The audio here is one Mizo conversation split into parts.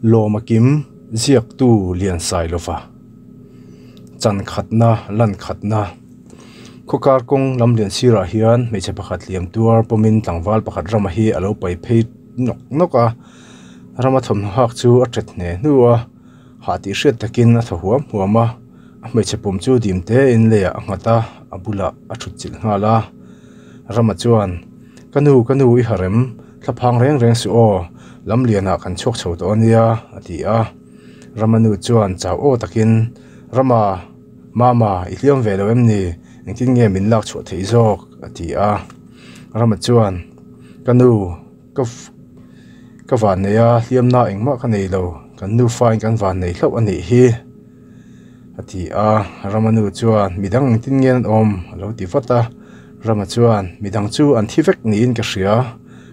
Lawma Kim, Ziaktu Liansailova. Chan khatna, lan khatna. Khawkar kawng lam lian sirah hian hmeichhe pakhat hliam tuar pawmin tlangval pakhat rama hi a lo pai phei nawk nawk a. Rama thawmhnaw hak chu a ṭet hne hnu a, hah tih hriat takin a thaw huam huam a. A hmeichhe pawm chu dim tein leiah a nghat a, a bulah a ṭhut chilh nghal a. Rama chuan, Ka nu, ka nu i harem, Thla phang reng reng suh aw, lam lianah kan chhuak chho tawh a nia, a ti a. Rama nu chuan chau aw takin, Rama, Mama, i hliam ve lo em ni? Engtin nge min lak chhuah theih zawk? a ti a. Rama chuan, Ka nu, ka ka van nei a, hliamna engmah ka nei lo, kan nufain kan van nei hlauh a nih hi, a ti a. Rama nu chuan, Midang engtin nge an awm? a lo ti vat a. Rama chuan, Midang chu an thi vek niin ka hria,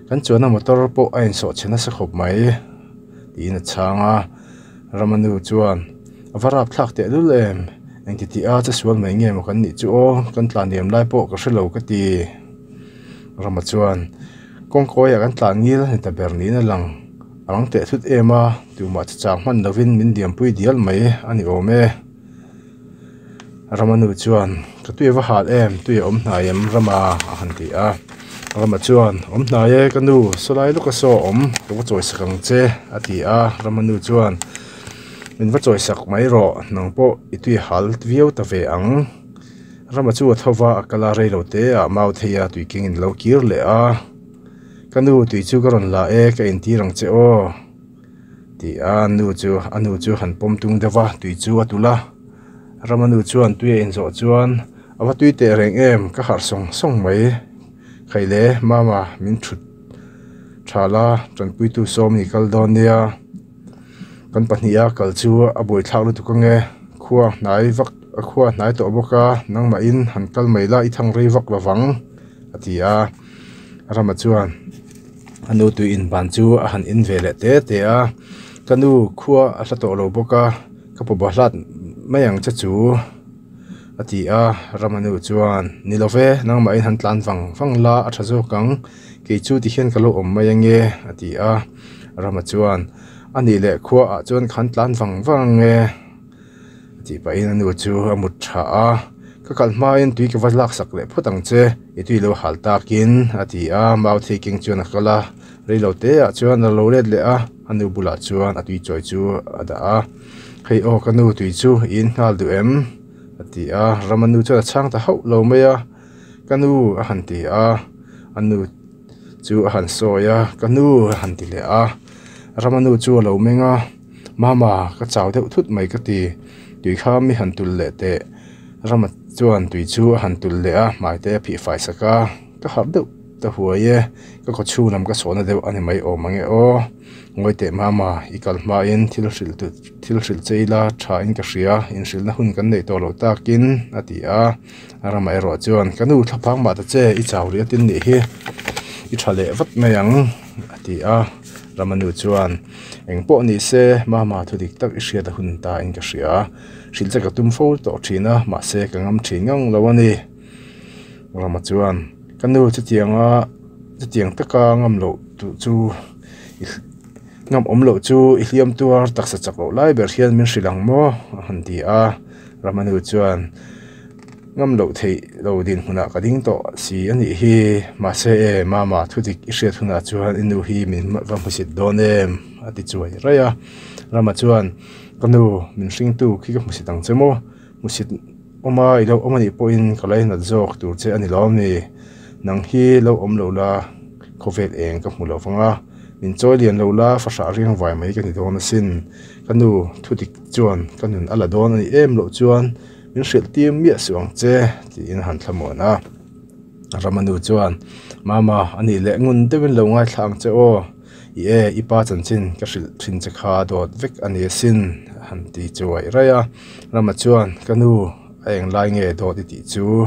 kan chuanna motor pawh a insawh chhe nasa khawp mai, tiin a chhang a. Rama nu chuan, A va rap thlak teh lul em? Engti tih a che sual mai nge maw kan nih chu aw, kan tlan liam lai pawh ka hre lo ka ti. Rama chuan, Kawngkawiah kan tlan ngil ni ta ber niin a lang, a rang teh thut em a, tumah che chang hman lovin min liampui dial mai a ni awm e. Rama nu chuan, Ka tui a va hal em, tui a awm hnai em Rama? a han ti a. Rama chuan, Awm hnai e ka nu, sawlai lawka saw a awm, ka va chawisak ang che, a ti a. Rama nu chuan, Min va chawisak mai rawh, nang pawh i tui a hal viau ta ve ang. Rama chu a tho va, a kal a, rei lo te ah mau thei a, tui keng in lo kir leh a. Ka nu, tui chu ka rawn la e, ka intir ang che aw. Ti a nu chu a nu chu han pawm tung deuh va tui chu a tulh a Rama nu chuan tui a inzawh chuan a va tui teh reng em ka harh sawng sawng mai khaile mama min thut tha la tanpuitu sawm ni kal dawn nia kan pahnih a kal chu a buaithlak lutuk ange khua hnai vak a khua hnai tawh bawk a nangmahin han kal mai la i thang rei vak lovang a ti a Rama chuan. A nu tui in ban chu a han in ve leh te te a, ka nu khua a hla tawh lo bawk a, ka pawh bahlat mai ang che chu a ti a, Rama nu chuan ni lo ve nangmah in han tlan vang vang la a tha zawk ang, kei chu ti hian ka lo awm mai ange a ti a, Rama chuan a nih leh khua ah chuan ka han tlan vang vang ange. A tih pahin a nu chu a mut tha a, Ka kal hmain tui ka va laksak leh phawt ang che, i tui lo hal takin, a ti a, mau thei keng chuan a kal a, reilo te ah chuan a lo let leh a, a nu bulah chuan a tui chawi chu a dah a, Hei aw ka nu tui chu i in nghal duh em? a ti a, Rama nu chuan a chhang ta hauh lo mai a, Ka nu a han ti a, a nu chu a han sawi a, Ka nu a han ti leh a, Rama nu chu a lo meng a. Mama, ka chau deuh thut mai ka ti. Tui kha mi han tul leh teh. Rama chuan tui chu a han tul leh a, hmai te a phih fai sak a. Ka harh deuh ta huai e, ka khaw chhung lam ka sawhna deuh a ni mai awm ang e aw. Ngawi teh Mama, i kal hmain thil hrilh tu thil hrilh che ila tha in ka hria, inhrilhna hun kan neih tawh loh takin, a ti a. Rama erawh chuan, Ka nu thlaphang mah ta che, i chau rih atin nih hi, i tha leh vat mai ang, a ti a. Rama nu chuan, Eng pawh ni se, Mama thu dik tak i hriat a hun ta in ka hria. Hrilh che ka tum fo tawh thin a, mahse ka ngam thin ngang lo a ni. Rama chuan, Ka nu chutianga chutiang taka ngam loh duh chu i ngam awm loh chu i hliam tuar taksa chak loh lai ber hian min hrilh ang maw? a han ti a. Rama nu chuan. Ngam loh theih lo dinhmunah ka ding tawh si a nih hi. Mahse e, Mama, thu dik i hriat hunah chuan i nu hi min va hmusit dawn em? a ti chuai raih a. Rama chuan, Ka nu, min hringtu khi ka hmusit ang che maw? Hmusit awma i lo awm a nih pawhin ka lainat zawk tur che a ni lawm ni? Nang hi lo awm lo la, khawvel eng ka hmu lo vang a, min chawi lian lo la, fahrah riang vai mai ka ni dawn asin. Ka nu, thu dik chuan ka nun a la dawn a nih em loh chuan, Min hrilh tir miah suh ang che, tiin a han thlamuan a. Rama nu chuan, Mama, a nih leh ngun deuhin lo ngaithla ang che aw. I e, i pa chanchin ka hrilh thin che kha dawt vek a ni asin, a han ti chuai raih a. Rama chuan, Ka nu, a eng lai nge dawt i tih chu?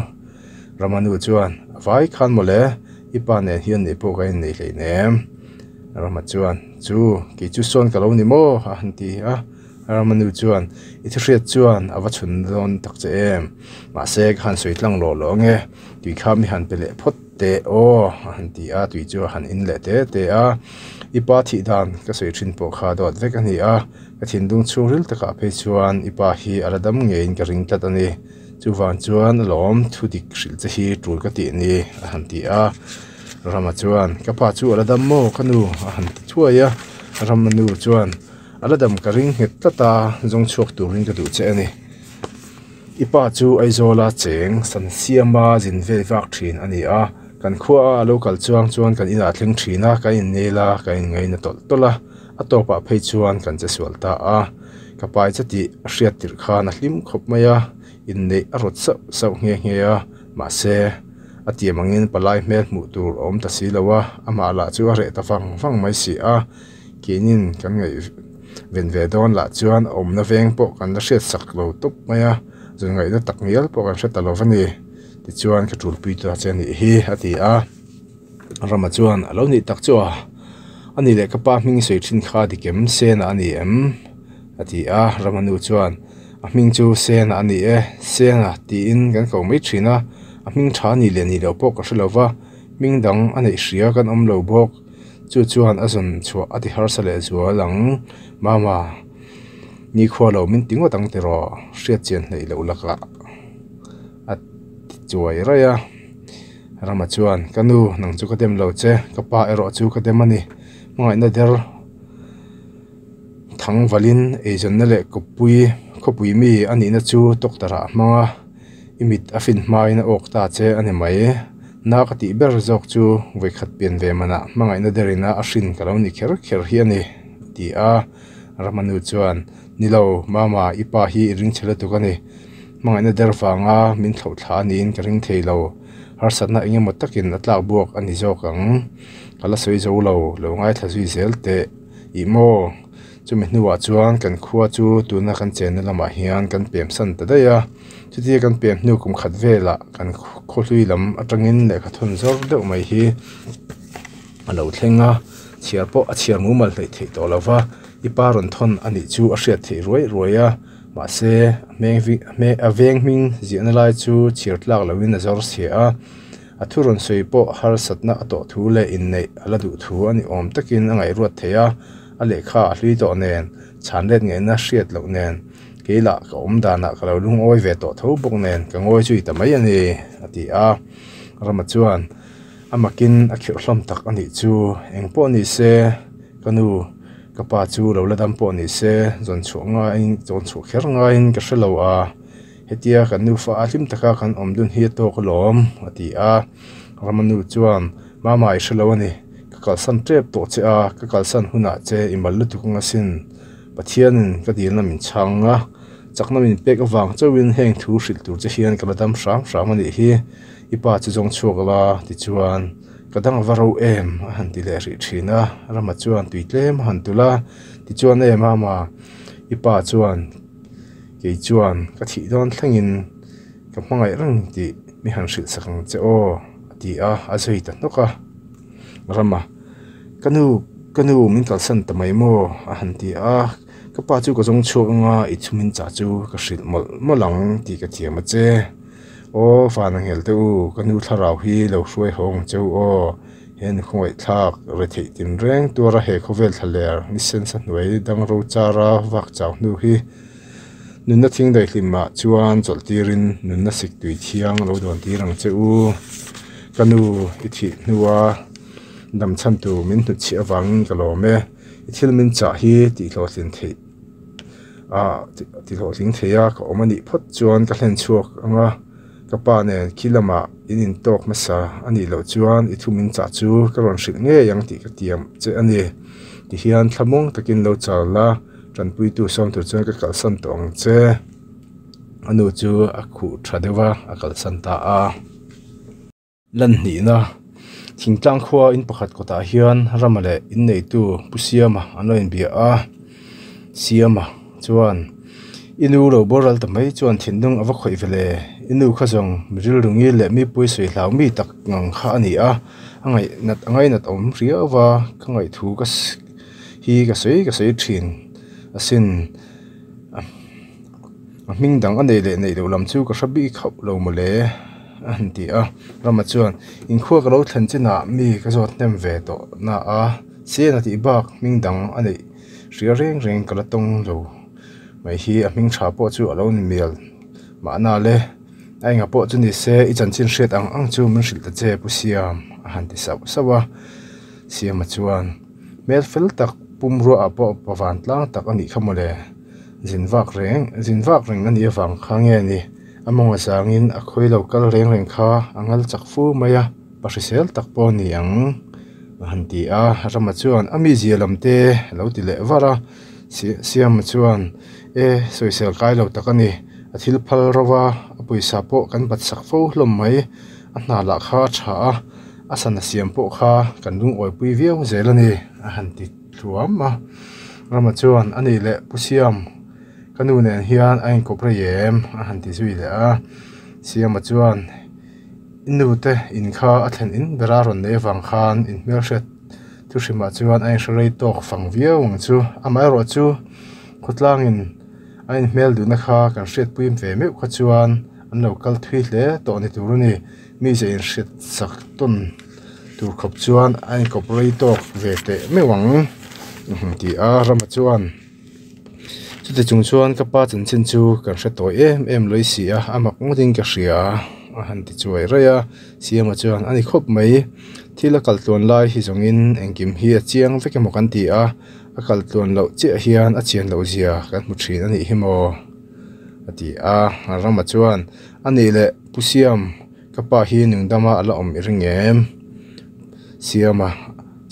Rama nu chuan, A vai khan mawle, i pa nen hian nei pawh ka innei hleinem. Rama chuan, Chu, kei chu sawn ka lo ni maw? a han ti a. Ramanu chuan, I thihriat chuan a va chhun dawn tak che em? Mahse, ka han sawi tlang lawh lawh ange, tui kha mi han pe leh phawt teh. teh aw a han ti a, tui chu a han in leh te te a. I pa thih dan ka sawi thin pawh kha dawt vek a ni a, ka thinlung chhungril takah phei chuan i pa hi a la dam ngeiin ka ring tlat a ni. Chuvang chuan alawm thu dik hrilh che hi tul ka tih ni a han ti a. Rama chuan ka pa chu a la dam maw ka nu a han ti thuai a. Rama nu chuan a la dam ka ring nghet tlat a, zawng chhuak turin ka duh che a ni. I pa chu Aizawla cheng san siama zin vel vak thin a ni a, kan khua a a lo kal chuang chuan kan inah thleng thin a, kan innel a, kan inngaina tawlh tawlh a, a tawpah phei chuan kan che sual ta a. Ka pai che tih a hriat tirh khan a hlim khawp mai a, inneih a rawt sauh sauh nghe nghe a, mahse a tiam angin palai hmel hmuh tur a awm ta si lo a, amah lah chu a reh ta vang vang mai si a. Keinin kan ngaih ven ve dawn lah chuan a awmna veng pawh kan la hriat sak lo tawp mai a, zun ngaihna tak ngial pawh kan hre ta lo va ni. Tichuan ka tulpui ta che anih hi a ti a, Rama chuan a lo nih tak chu a, a ni leh ka pa hming sawi thin kha dik em Sena a ni em? a ti a, Rama nu chuan a hming chu Sena a ni e, Sena tiin kan ko mai thin a, a hming tha a nih leh nih loh pawh ka hre lo va, hming dang a neih hria kan awm lo bawk. Chu chuan a zawn chhuah a ti harsa leh zual ang. Mama, nikhua lo min ti ngawt ang tiraw? Hriat chian hleih loh lakah a ti chuai raih a. Rama chuan, Ka nu, nang chu ka dem lo che, ka pa erawh chu ka dem a ni. Hmangaihna der thang valin eizawnna leh kawppui khawpui mi a nihna chu doctor ah a hmang a. I mit a fin hmain a awk ta che a ni mai. Na ka tih ber zawk chu vawikhat pian ve manah hmangaihna derina a hrin ka lo ni kher kher hi a ni, a ti a. Ramanu chuan, Ni lo, Mama, i pa hi i ring chhe lutuk a ni. Hmangaihna der vanga min thlauh thla a niin ka ring thei lo. Harsatna eng emaw takin a tlak buak a ni zawk ang. Ka la sawi zo lo, lo ngaithla zui zel teh. Ih maw? Chumi hnuah chuan kan khua chu tuna kan chenna lamah hian kan pem san ta daih a, chutia kan pem hnu kum khat velah kan khawhlui lam atangin lehkha thawn zawr deuh mai hi a lo thleng a, chhiar pawh a chhiar mumal hleih theih tawh lo va, i pa rawn thawn a nih chu a hriat theih ruai ruai a, mahse a veng hming ziahna lai chu chhiar tlak loin a zawr chhia a. A thu rawn sawi pawh harsatna a tawh thu leh inneih a la duh thu a ni awm takin a ngaihruat thei a, a lehkha a hlui tawh nen, chhan let ngaihna hriat loh nen, kei lah ka awm danah ka lo lungawi ve tawh tho bawk nen ka ngawi zui ta mai a ni, a ti a. Rama chuan a makin a khirh hlawm tak a nih chu, eng pawh ni se, ka nu, ka pa chu lo la dam pawh ni se, zawn chhuah ngaiin, zawn chhuah kher ngaiin ka hre lo a. Hetia kan nufa a hlim taka kan awm dun hi a tawk alawm, a ti a. Ramanu chuan, Mama i hrelo a ni, ka kalsan tep tawh che a, ka kalsan hunah che i mal lutuk ang asin. Pathianin ka dilna min chhang a, chakna min pek avang chauhin heng thu hrilh tur che hian ka la dam hram hram a nih hi. I pa chu zawng chhuak la, tichuan, Ka dang a va ro em? a han ti leh rih thin a. Rama chuan tui tlem a han tulh a, tichuan e Mama, i pa chuan, Kei chuan ka thih dawn thlengin ka hmangaih reng tih mi han hrilh sak ang che aw a ti a, a zui ta hnawk a. Rama, Ka nu, ka nu min kalsan ta mai maw? a han ti a, Ka pa chu ka zawng chhuak anga i chhumin chah chu ka hrilh mawlh mawlh ang tih ka thiam a che. Aw van a nghel teh u, ka nu thlarau hi lo hruai haw ang che u aw. He nu khawngaihthlak retheih tinreng tuara he khawvel thlaler ni sensa hnuai dang ro chara vak chau hnu hi nunna thing daihlimah chuan chawlh tirin nunna sik tui thiang lo dawn tir ang che u. Ka nu i thih hnua dam chhan tur min hnutchhiah avangin ka lawm e. I thil min chah hi tihhlawhtlin theih ah tihhlawhtling thei a ka awm a nih phawt chuan ka hlen chhuak ang a. Ka pa nen khi lamah in intawk hmasa a nih loh chuan i thu min chah chu ka rawn hrilh ngei ang tih ka tiam che a ni. Tihian thlamuang takin lo chal la, tanpuitu sawm tur chuan ka kalsan tawh ang che. A nu chu a khuh tha deuh a, a kalsan ta a. Lan hnihna, Thingtlang khua in pakhat kawtah hian Rama leh inneitu Pu Siama an lo inbia a, Siama chuan I nu lo boral ta mai chuan thinlung a va khawih ve le, i nu kha zawng mi rilrungi leh mi pui sawi hlau mi tak ngang kha a ni a, a ngaihnat a ngainat awm riau va, ka ngaihthu ka hi ka sawi ka sawi thin asin. A hming dang a nei leh neih loh lam chu ka hre bik hauh lo mawle. a han ti a. Rama chuan, Inkhua ka lo thlen chinah mi ka zawt hnem ve tawh na a, Sena tih bak hming dang a neih hria reng reng ka la tawng lo mai hi a hming tha pawh chu a lo ni mial mahna le. A enga pawh chu ni se i chanchin hriat ang ang chu min hrilh ta che Pu Siam a han ti sauh sauh a. Siama chuan, Hmel fel tak pumruaah pawh pa vantlang tak a nih kha mawle. Zin vak reng, zin vak reng a nih avang kha nge ni? A mawng a zangin a khawi lo kal reng reng kha a ngal chak fu mai a, pa hrisel tak pawh a ni ang a han ti a. Rama chuan a mizia lam te a lo ti leh var a. Siama chuan, E, sawisel kai lo tak a ni. A thil phal ro a, a pawisa pawh kan bat sak fo hlawm mai. A hna lah kha a tha a, a sana siam pawh kha kan lungawipui viau zel a ni a han ti thluam a. Rama chuan, A nih leh Pu Siam, ka nu nen hian a inkawp rei em? a han ti zui leh a. Siama chuan, I nu te in kha a thlen in bera rawn nei avang khan in hmelhriat thuhrimah chuan a inhre rei tawk fang viau ang chu. Amaherawh chu khawtlangin a inhmel duhna kha kan hriatpui ve meuh kha chuan an lo kal thui hle tawh ni tur a ni. Mi ze inhriat sak tawn tur khawp chuan a inkawp rei tawk ve teh meuh ang ti a Rama chuan chuti chung chuan ka pa chanchin chu kan hre tawi em em lawih si a a mak ngawtin ka hria a han ti chuai raih a Siama chuan a ni khawp mai thil a kal tluan lai hi zawngin engkim hi a chiang vek emaw kan ti a a kal tluan loh chiah hian a chian loh zia kan hmu thin a nih hi maw a ti a Rama chuan a nih leh Pu Siam, ka pa hi nungdama a la awm i ring em? Siama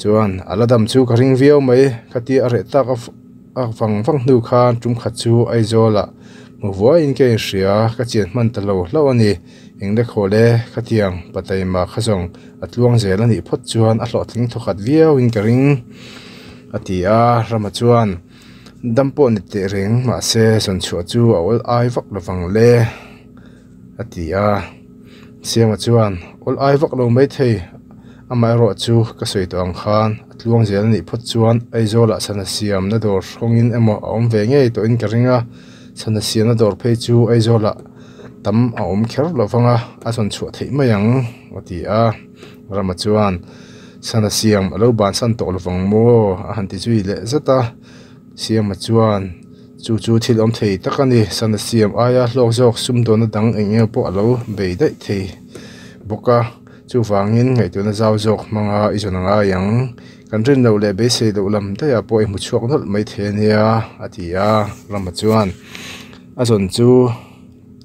chuan a la dam chu ka ring viau mai, khatia a reh tak a vang vang hnu khan tum khat chu Aizawlah hmu vuaiin ka inhria, ka chian hman ta lo hlauh a ni. Eng le khawl e, khatiang pa taima kha zawng a tluang zel a nih phawt chuan a hlawhtling thawkhat viauin ka ring, a ti a, Rama chuan. Dam pawh ni teh reng mahse zawnchhuah chu a awl ai vak lo vang le a ti a. Siama chuan awl ai vak lo maithei amaherawh chu ka sawi tawh ang khan a tluang zel anih phawt chuan Aizawlah sana siamna dawr hrawngin emaw a awm ve ngei tawhin ka ring a, sana siamna dawr phei chu Aizawlah tam a awm kher lo vang a, a zawnchhuah theih mai ang a ti a. Rama chuan Sana siam a lo bansan tawh lovang maw? a han ti zui leh zat a. Siama chuan, Chu chu thil awm thei tak a ni. Sana siam aia hlawk zawk sumdawnna dang eng eng pawh a lo bei daih thei bawk a. Chuvangin ngaihtuahna zau zawk hmanga i zawn a ngai ang. Kan rin loh leh beisei loh lam daihah pawh i hmu chhuak nawlh mai thei a nia, a ti a. Rama chuan a zawn chu.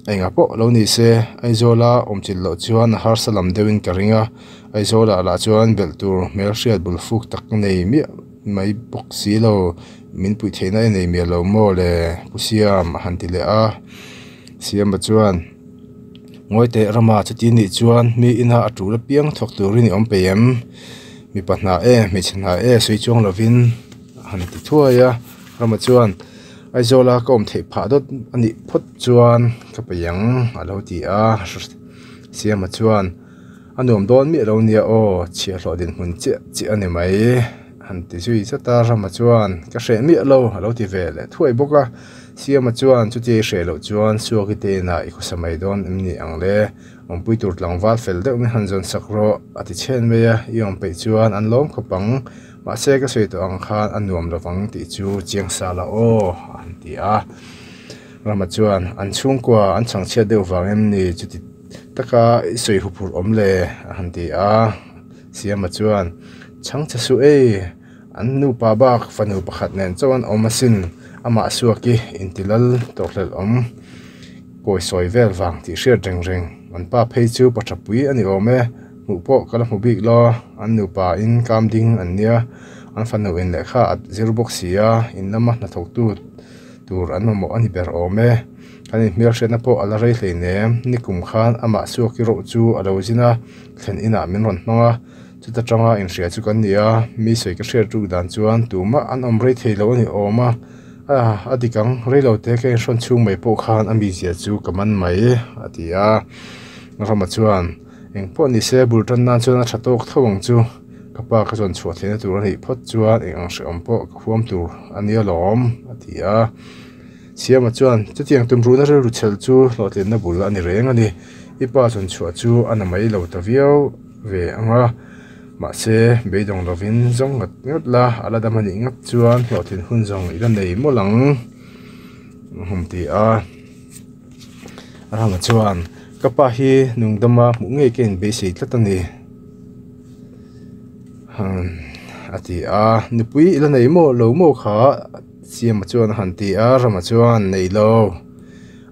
Engah pawh lo ni se, Aizawla awm chilh loh chuan a harsa lam deuhin ka ring a, Aizawlah lah chuan belh tur hmel hriat bul fuk tak nei miah mai bawk si lo, min puih theihna i nei miah lo maw le Pu Siam a han ti leh a, Siama chuan Ngawi teh Rama chuti nih chuan mi ina a tul apiang thawk turin i awm peih em? Mipa hna e, hmeichhe hna e sawi chuang lovin a han ti thuai a, Rama chuan. Aizawla ka awm theih phah dawt a nih phawt chuan ka peih ang a lo ti a, Siama chuan a nuam dawn miah lo nia aw, chhiahhlawh dinhmun chiah chiah a ni mai han ti zui zat a, Rama chuan ka hreh miah lo a lo ti ve leh thuai bawk a, Siama chuan chutia i hreh loh chuan Suaki te inah i khawsa mai dawn em ni ang le, awmpui tur tlangval fel deuh min han zawn sak rawh a ti chhen mai a, i awm peih chuan an lawm khawp ang. Mahse ka sawi tawh ang khan a nuam lovang tih chu chiang sa la aw a han ti a. Rama chuan an chhungkua an chhangchhiat deuh vang em ni chuti taka i sawi huphurh awm le a han ti a. Siama chuan chhangchhe suh ei, an nupa bak fanu pakhat nen chauh an awm asin, amah suak i intilal tawh hlelh awm kawisawi vel vang tih hriat reng reng, an pa phei chu pa tha pui a ni awm e. Hmuh pawh ka la hmu bik lo, an nupa in kam ding an nia, an fanu in lehkha a zir bawk si a, in lama hnathawktu tur an mamawh a ni ber awm e. Kan inhmelhriatna pawh a la rei hleinem, nikum khan amah suaki rawh chu a lo zin a, thlen inah min rawn hmang a, chuta tanga inhria chu kan ni a, mi sawi ka hriat ruk dan chuan tumah an awm rei thei lo a ni awm a, a dik ang, rei lo te ka inhrawn chhung mai pawh khan a mizia chu ka man mai, a ti a, Rama chuan. Eng pawh ni se bul tan nan chuan a tha tawk tho ang chu. Ka pa ka zawn chhuah theihna tur a nih phawt chuan eng ang hrehawm pawh ka huam tur a nia lawm a ti a. Siama chuan chutiang tumruhna rilru chhel chu hlawhtlinna bul a ni reng a ni. I pa zawn chhuah chu a na mai lo ta viau ve ang a, mahse beidawng lovin zawng ngat ngat la, a la dam a nih ngat chuan hlawhtlin hun zawng i la nei mawlh ang a han ti a. Rama chuan, Ka pa hi nungdama hmuh ngei ka inbeisei tlat a ni. A ti a, Nupui i la nei maw lo maw kha? Siama chuan a han ti a, Rama chuan, Nei lo.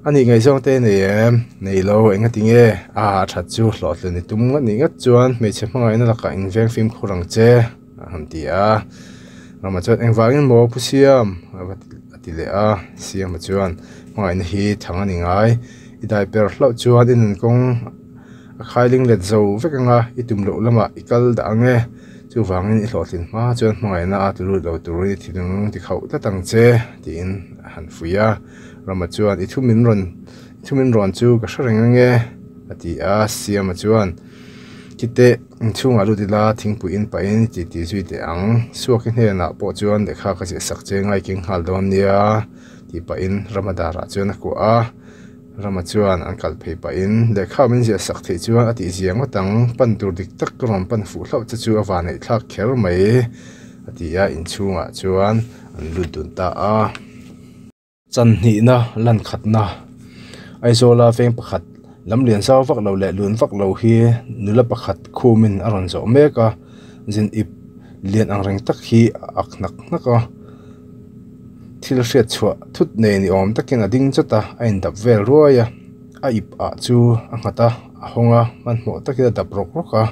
A nih ngaihzawng te nei em? Nei lo, enga ti nge? A, a that chu hlawhtlin i tum ngat nih ngat chuan hmeichhe hmangaihna lakah inveng fimkhur ang che, a han ti a. Rama chuan, Engvangin maw Pu Siam? a ti leh a. Siama chuan, Hmangaihna hi thang a ni ngai. I dai per hlauh chuan i nunkawng A khailing let zo vek anga i tum loh lamah i kal dah ang e. Chuvangin i hlawhtlin hma chuan hmangaihna a tlu lut lo turin i thinlung ti khauh tlat ang che, tiin a han fuih a. Rama chuan, I thu min rawn, i thu min rawn chu ka hre reng ang e, a ti a. Siama chuan, Ti teh, inchhungah lut ila thingpui in pahin i titi zui teh ang. Suaki hnenah pawh chuan lehkha ka ziah sak che ngai keng nghal dawn nia, tih pahin Rama darah chuan a kuah a. Rama chuan an kal phei pahin lehkha min ziah sak theih chuan a tih zia ngawt ang, pan tur dik tak ka rawn pan fuh hlauh che chu a vanneih thlak kher mai, a ti a, inchhungah chuan an lut dun ta a. Chanhnihna lan khatna Aizawla veng pakhat lam lian zau vak lo leh lun vak lo hi nula pakhat khumin a rawn zawh mek a, zin ip lian ang reng tak hi a ak hnak hnak a. Thil hriat chhuah thut nei ni awm takin a ding chawt a, a indap vel ruai a, a ip ah chu a nghat a, a hawng a, hmanhmawh takin a dap rawk rawk a.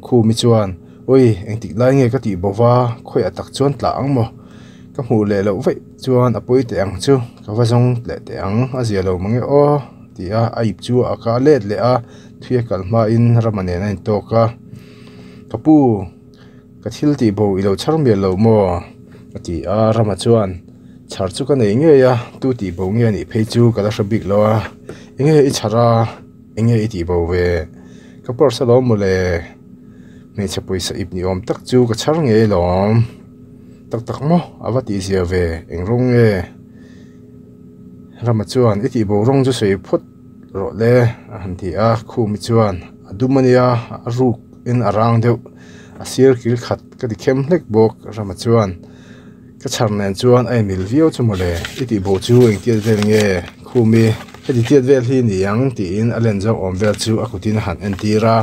Khumi chuan, Ui, engtik lai nge ka tih bo va, khawiah tak chuan tlah ang maw? Ka hmuh leh loh vaih chuan a pawi teh ang chu, ka va zawng leh teh ang, a zia lo mange aw, ti a, a ip chu a kah let leh a, thui a kal hmain Rama nen a intawk a. Ka pu. Ka thil tih bo i lo chhar mial lo maw? a ti a, Rama chuan, Chhar chu ka nei ngei a, tu tih bo nge anih phei chu ka la hre bik lo a, enge i chhar a, enge i tih bo ve? Ka purse alawm mawle, hmeichhe pawisa ip ni awm tak chu ka chhar ngei alawm, tak tak maw a va tih zia ve, eng rawng nge? Rama chuan, I tih bo rawng chu sawi phawt rawh le a han ti a, Khumi chuan, A dum ania, a ruk in a rang deuh. A sir kil khat ka ti khem hlek bawk Rama chuan ka chhar nen chuan a inmil viau chu mawle i tih bo chu engtiat vel nge Khumi heti tiat vel hi ni ang tiin a len zawk awm vel chu a kutin a han entir a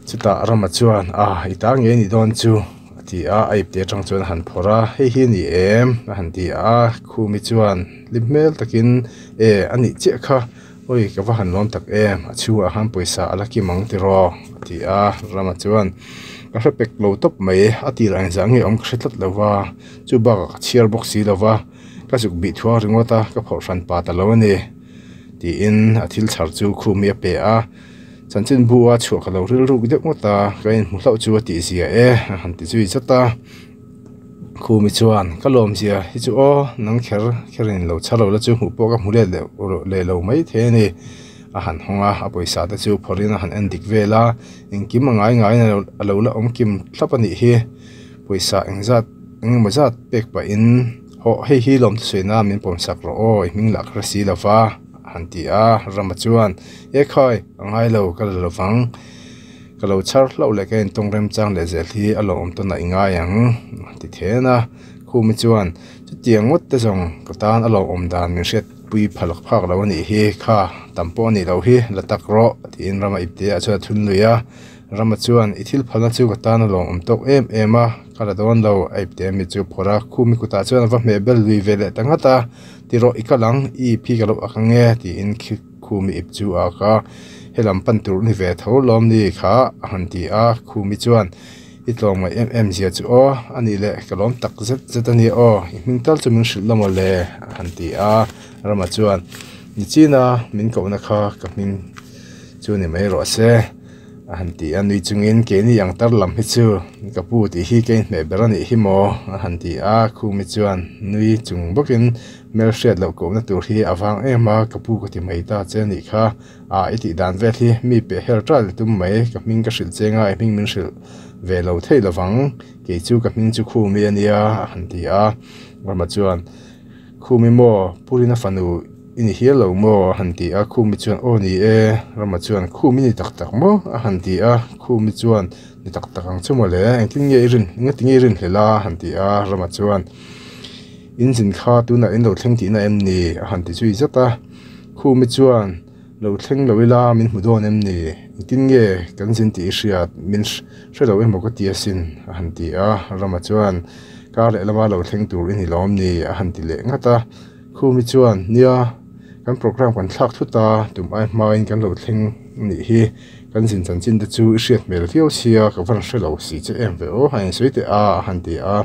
chutah Rama chuan a i ta ngei ni dawn chu a ti a a ipte atang chuan a han phawrh a hei hi a ni em a han ti a Khumi chuan hlim hmel takin e a nih chiah kha. Awi ka va han lawm tak em, a chhungah khan pawisa a la kim ang tiraw? a ti a, Rama chuan ka hre pek lo tawp mai, a tir ang zah nge awm ka hre tlat lo va, chu bakah ka chhiar bawk si lo va, ka zuk bih thuang ringawt a, ka phawrh hran pa ta lo a ni tiin a thil chhar chu khumi a pe a, chanchin bu a chhuah ka lo rilruk deuh ngawt a, ka inhmu hlauh chu a tih zia e a han ti zui zat a. Khumi chuan, Ka lawmzia hi chu aw, nang kher kherin lo chhar lo la chu hmuh pawh ka hmu let leh lo mai thei a ni. A han hawng a, a pawisa te chu phawrhin a han en dik vel a, engkim a ngai ngaiin a lo la awm kim thlap a nih hi. Pawisa engzat engemaw zat pek pahin, Hawh, hei hi lawmthu sawi na min pawmsak rawh aw, i hming lah ka hre si lo va, a han ti a. Rama chuan, Ekhai, a ngai lo, ka la lo vang. Ka lo chhar hlauh leh ka intawng remchang leh zel hi a lawmawm tawn a i ngai ang a ti then a. Khumi chuan chutiang ngawt te zawng ka tan a lawmawm dan min hriatpui phalak phak lo a nih hi kha tam pawh a nih loh hi la tak rawh tiin Rama ipte ah chuan a thun lui a. Rama chuan i thil phalna chu ka tan a lawmawm tawk em em a ka la dawn lo a ipte ami chu phawrh a. Khumi kutah chuan a va hmeh bel lui ve leh ta ngat a ti rawh i kal ang i ip hi ka lo ak ang e tiin Khumi ip chu a ak a, helam pan tur ni ve tho lawm ni kha a han ti a, Khumi chuan i tlawm ngaih em em zia chu aw, a nih leh ka lawm tak zet zet a nia aw, i hming tal chu min hrilh la maw le a han ti a, Rama chuan Nichina min kohna kha ka hming chu ni mai rawh se a han ti a, nui chungin keini ang tar lam hi chu ka pu tih hi ka inhmeh ber a nih hi maw a han ti a, Khumi chuan nui chung bawkin Hmel hriat loh kohna tur hi a vang em a, ka pu ka ti mai ta che anih kha. Ah, i tih dan vel hi mi peh her ṭal i tum mai, ka hming ka hrilh che nga i hming min hrilh ve lo thei lovang, kei chu ka hming chu Khumi a nia a han ti a. Rama chuan, Khumi maw, Purina fanu i ni hial lo maw? a han ti a, Khumi chuan, Aw ni e, Rama chuan, Khum i ni tak tak maw? a han ti a, Khumi chuan, Ni tak tak ang chu mawle, engtin nge i rin, engati nge i rin hlel a? a han ti a, Rama chuan, In zin kha tunah in lo thleng tihna em ni? a han ti zui zat a, Khumi chuan, Lo thleng lo ila min hmu dawn em ni? Engtin nge kan zin tih i hriat? Min hre lo emaw ka ti asin, a han ti a. Rama chuan, Kar leh lama lo thleng tur i ni lawm ni? a han ti leh ngat a. Khumi chuan, Nia, kan programme kan thlak thut a, tum ai hmain kan lo thleng nih hi. Kan zin chanchin te chu i hriat hmel viau sia, ka van hre lo si che em ve aw, han insawi teh a, a han ti a.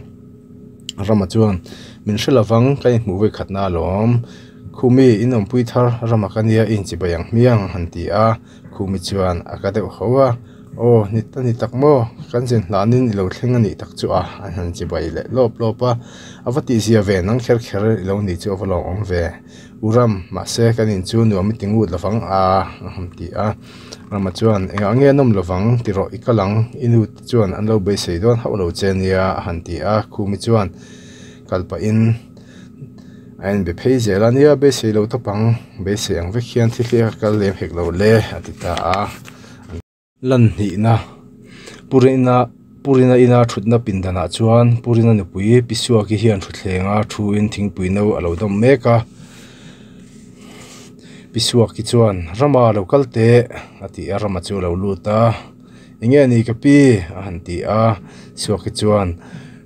Rama chuan, Min hre lovang, ka inhmuh vawi khatna alawm. Khumi, in awmpui thar rama ka nia i inchibai ang hmiang, han ti a. Khumi chuan a ka deuh ho a, Aw, ni ta ni tak maw? Kan zin hlanin i lo thleng a nih tak chu a, an han chibai leh lawp lawp a. A va tihzia ve, nang kher kher i lo nih chu a va lawmawm ve. U Ram, mahse kan in chu nuam i ti ngut lovang a, a han ti a. Rama chuan, Engah nge an awm lovang? Ti rawh, i kal ang. I nu te chuan an lo beisei dawn hauh lo che nia, a han ti a. Khumi chuan kal pahin a en be phei zel a, Nia, beisei lo tawp ang. Beisei ang vek hian thil hi a kal lem hek lo le, a ti ta a. Lan hnihna, Purina Purina ina thutna pindanah chuan Purina nupui Pi Suaki hian thutthlenga thuin thingpui no a lo dawm mek a. Pi Suaki chuan, Rama lo kal teh, a ti a, Rama chu a lo lut a. Enge ni ka pi? a han ti a. Suaki chuan,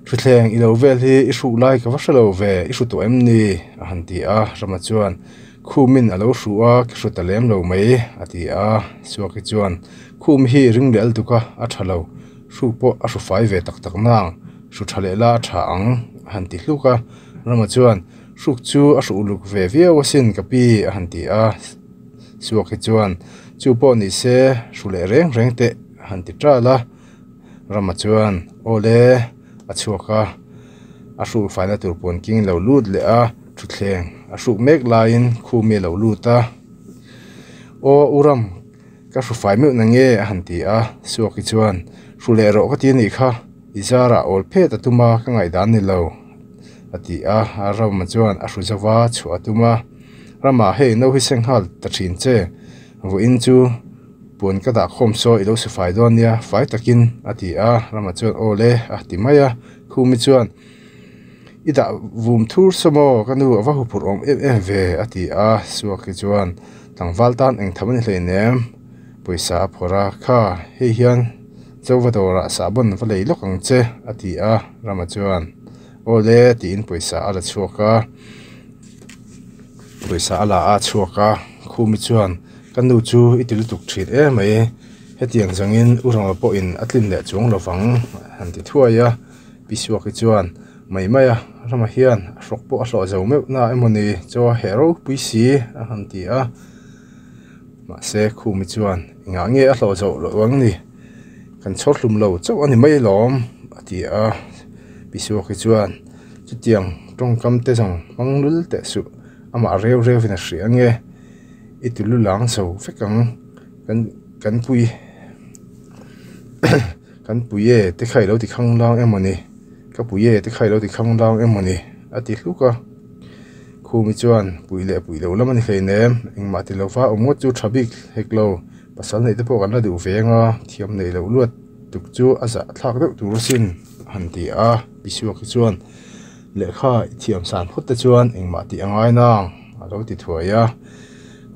Thuthleng i lo vel hi i hruh lai ka va hre lo ve, i hru tawh em ni? a han ti a. Rama chuan, Khumin a lo hruh a, ka hru ta lem lo mai, a ti a. Suaki chuan, Khum hi ring leh al tuk a, a tha lo. Hru pawh a hru fai ve tak tak nang, hru tha leh la a tha ang, a han ti hluk a. Rama chuan, Hruk chu a hru uluk ve viau asin ka pi, a han ti a. Suaki chuan, Chu pawh ni se, hru leh reng reng teh, a han ti ṭal a. Rama chuan, Aw le, a chhuak a, a hruk faina tur puan king lo lut leh a, thutthleng a hruk mek laiin khumi a lo lut a. Aw U Ram, Ka hru fai meuh na nge? a han ti a, Suaki chuan, Hru leh rawh ka ti a nih kha, i zarah awl phet a tum a, ka ngaihdan ni lo, a ti a, Rama chuan a hru zauh a, chhuah a tum a, Rama hei no hi seng nghal ta thin che, vawiin chu puan ka dah khawm saw i lo su fai dawn nia, fai takin, a ti a, Rama chuan, Aw le, a ti mai a, Khumi chuan, I dah vum thur saw maw ka nu a va huphurh awm em em ve a ti a, Suaki chuan tlangval tan eng tham a ni hleinem pawisa a phawrh a, kha hei hian Chauva dawrah sahbawn va lei lawk ang che a ti a, Rama chuan aw le tiin pawisa a la chhuak a, pawisa a la a chhuak a, Khumi chuan ka nu chu i ti lutuk thin emai hetiang zawngin U Rama pawhin a tlin leh chuang lovang a han ti thuai a. Pi Suaki chuan, Mai mai a, Rama hian a hrawk pawh a hlawh zo meuh na emaw ni, chaw a heh ropui si, a han ti a. Mahse, Khumi chuan, Engah nge a hlawh zo loh ang ni? Kan chhawr hlum lo chauh a ni mai alawm, a ti a. Pi Suaki chuan, Chutiang tawngkam te zawng hmang lul teh suh, amah reu reuin a hria ange, i ti lu lang zo vek ang, kan kan pui. Kan pui e te kha i lo ti khang lang emaw ni? Ka pui e te kha i lo ti khang lang emaw ni? A ti hluk a. Khumi chuan pui leh pui lo lam a ni hleinem, engmah ti lova awm ngawt chu tha bik hek lo. Pasal neih te pawh kan la duh ve anga, thiam neih loh luat tuk chu a zah thlak deuh tur asin a han ti a. Pisuaki chuan lehkha i thiam san phawt te chuan engmah tih a ngai nang a lo ti thuai a.